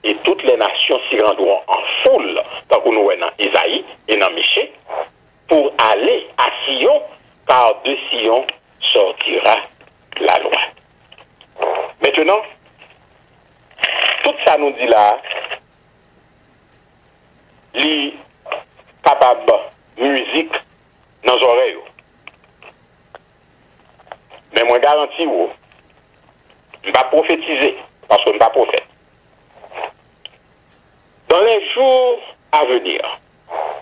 Et toutes les nations s'y rendront en foule, tankou nou wè nan Ezayi e nan Miche, pour aller à Sion, car de Sion sortira la loi. Mentnan, tout sa nou di la, li kapab mizik nan zòrèy ou. Men mwen garanti ou, m p ap pwofetize, paske m pa pwofèt. Dans les jours à venir,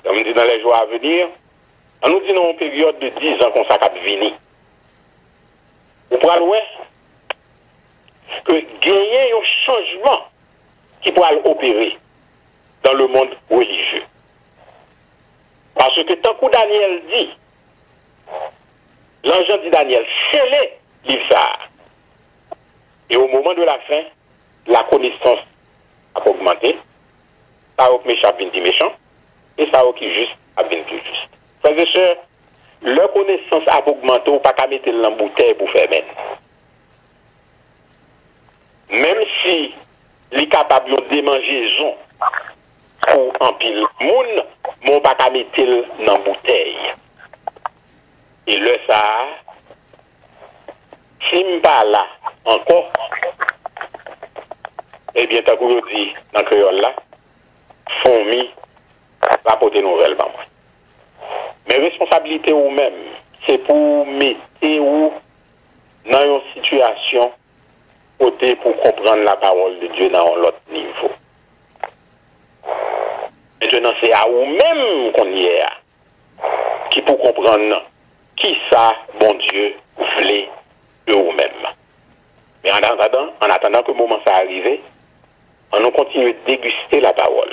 lè m di dans les jours à venir, ann nou di nan yon peryòd de diz an konsa k ap vini, ou pral wè ke genyen yon chanjman ki pral opere dans le monde religieux. Paske tankou Danyèl di, lanj lan di Danyèl, sele liv sa a. Et au moment de la fin, la connaissance ap ogmante, sa yo k mechan ap vin pi mechan, e sa yo ki jis ap vin pi jis. Frè e sè, lè konesans ap ogmante, ou pa ka mete l nan boutèy pou fèmen l. Menm si li kapab yon demanjezon pou anpil moun, men w pa ka mete l nan boutèy. E lè sa a, si m pa la ankò, ebyen, tankou yo di nan kreyòl la, fonmi va pote nouvèl ban mwen. Men responsablite ou menm, se pou w mete w nan yon sitiyasyon kote pou w konprann lapawòl de Dye nan yon lòt nivo. Mentenan, se a ou menm kounye a ki pou konprann kisa Bondye vle de ou menm. Men an atandan, an atandan ke moman sa a rive, an nou kontinye degiste lapawòl.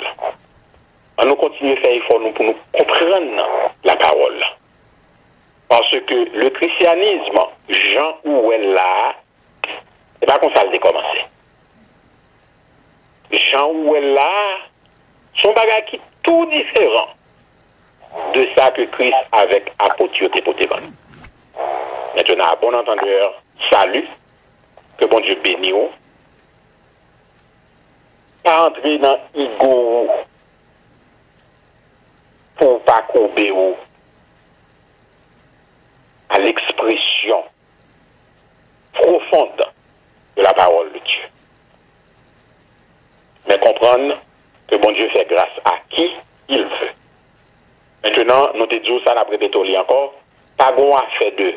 An nou kontinye fè efò nou pou nou konprann lapawòl. Paske le christianisme, jan ou wè l la a, se pa konsa l te kòmanse. Jan ou wè l la a, se yon bagay ki tou diferan de sa ke Kris avèk apot yo te pote ban nou. Mentenan, à bon entendeur, salut, ke Bondye beni w. Pa antre nan ego ou pou w pa koube w à l'expression profonde de la parole de Dieu. Men konprann ke Bondye fè gras a ki il veut. Mentenan, nou te di w sa, n ap repete w li ankò, pa gen yon afè de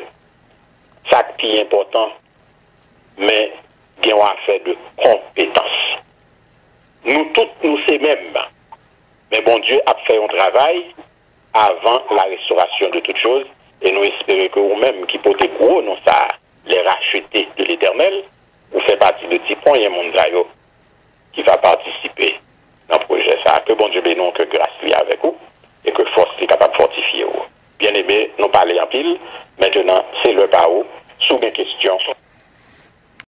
sa k pi enpòtan, men gen yon afè de konpetans. Nou tout, nou se menm, men Bondye ap fè yon travay avan la restauration de toutes choses, e nou espere ke ou menm ki pote gwo non sa a, les rachetés de l'Éternel, ou fè pati de ti ponyen moun sa yo ki va patisipe nan pwojè sa a. Ke Bondye beni w, ke gras li avèk ou, e ke fòs li kapab fòtifye w. Byeneme, nou pale anpil, mentenan, se lè pa ou. Si w gen kesyon,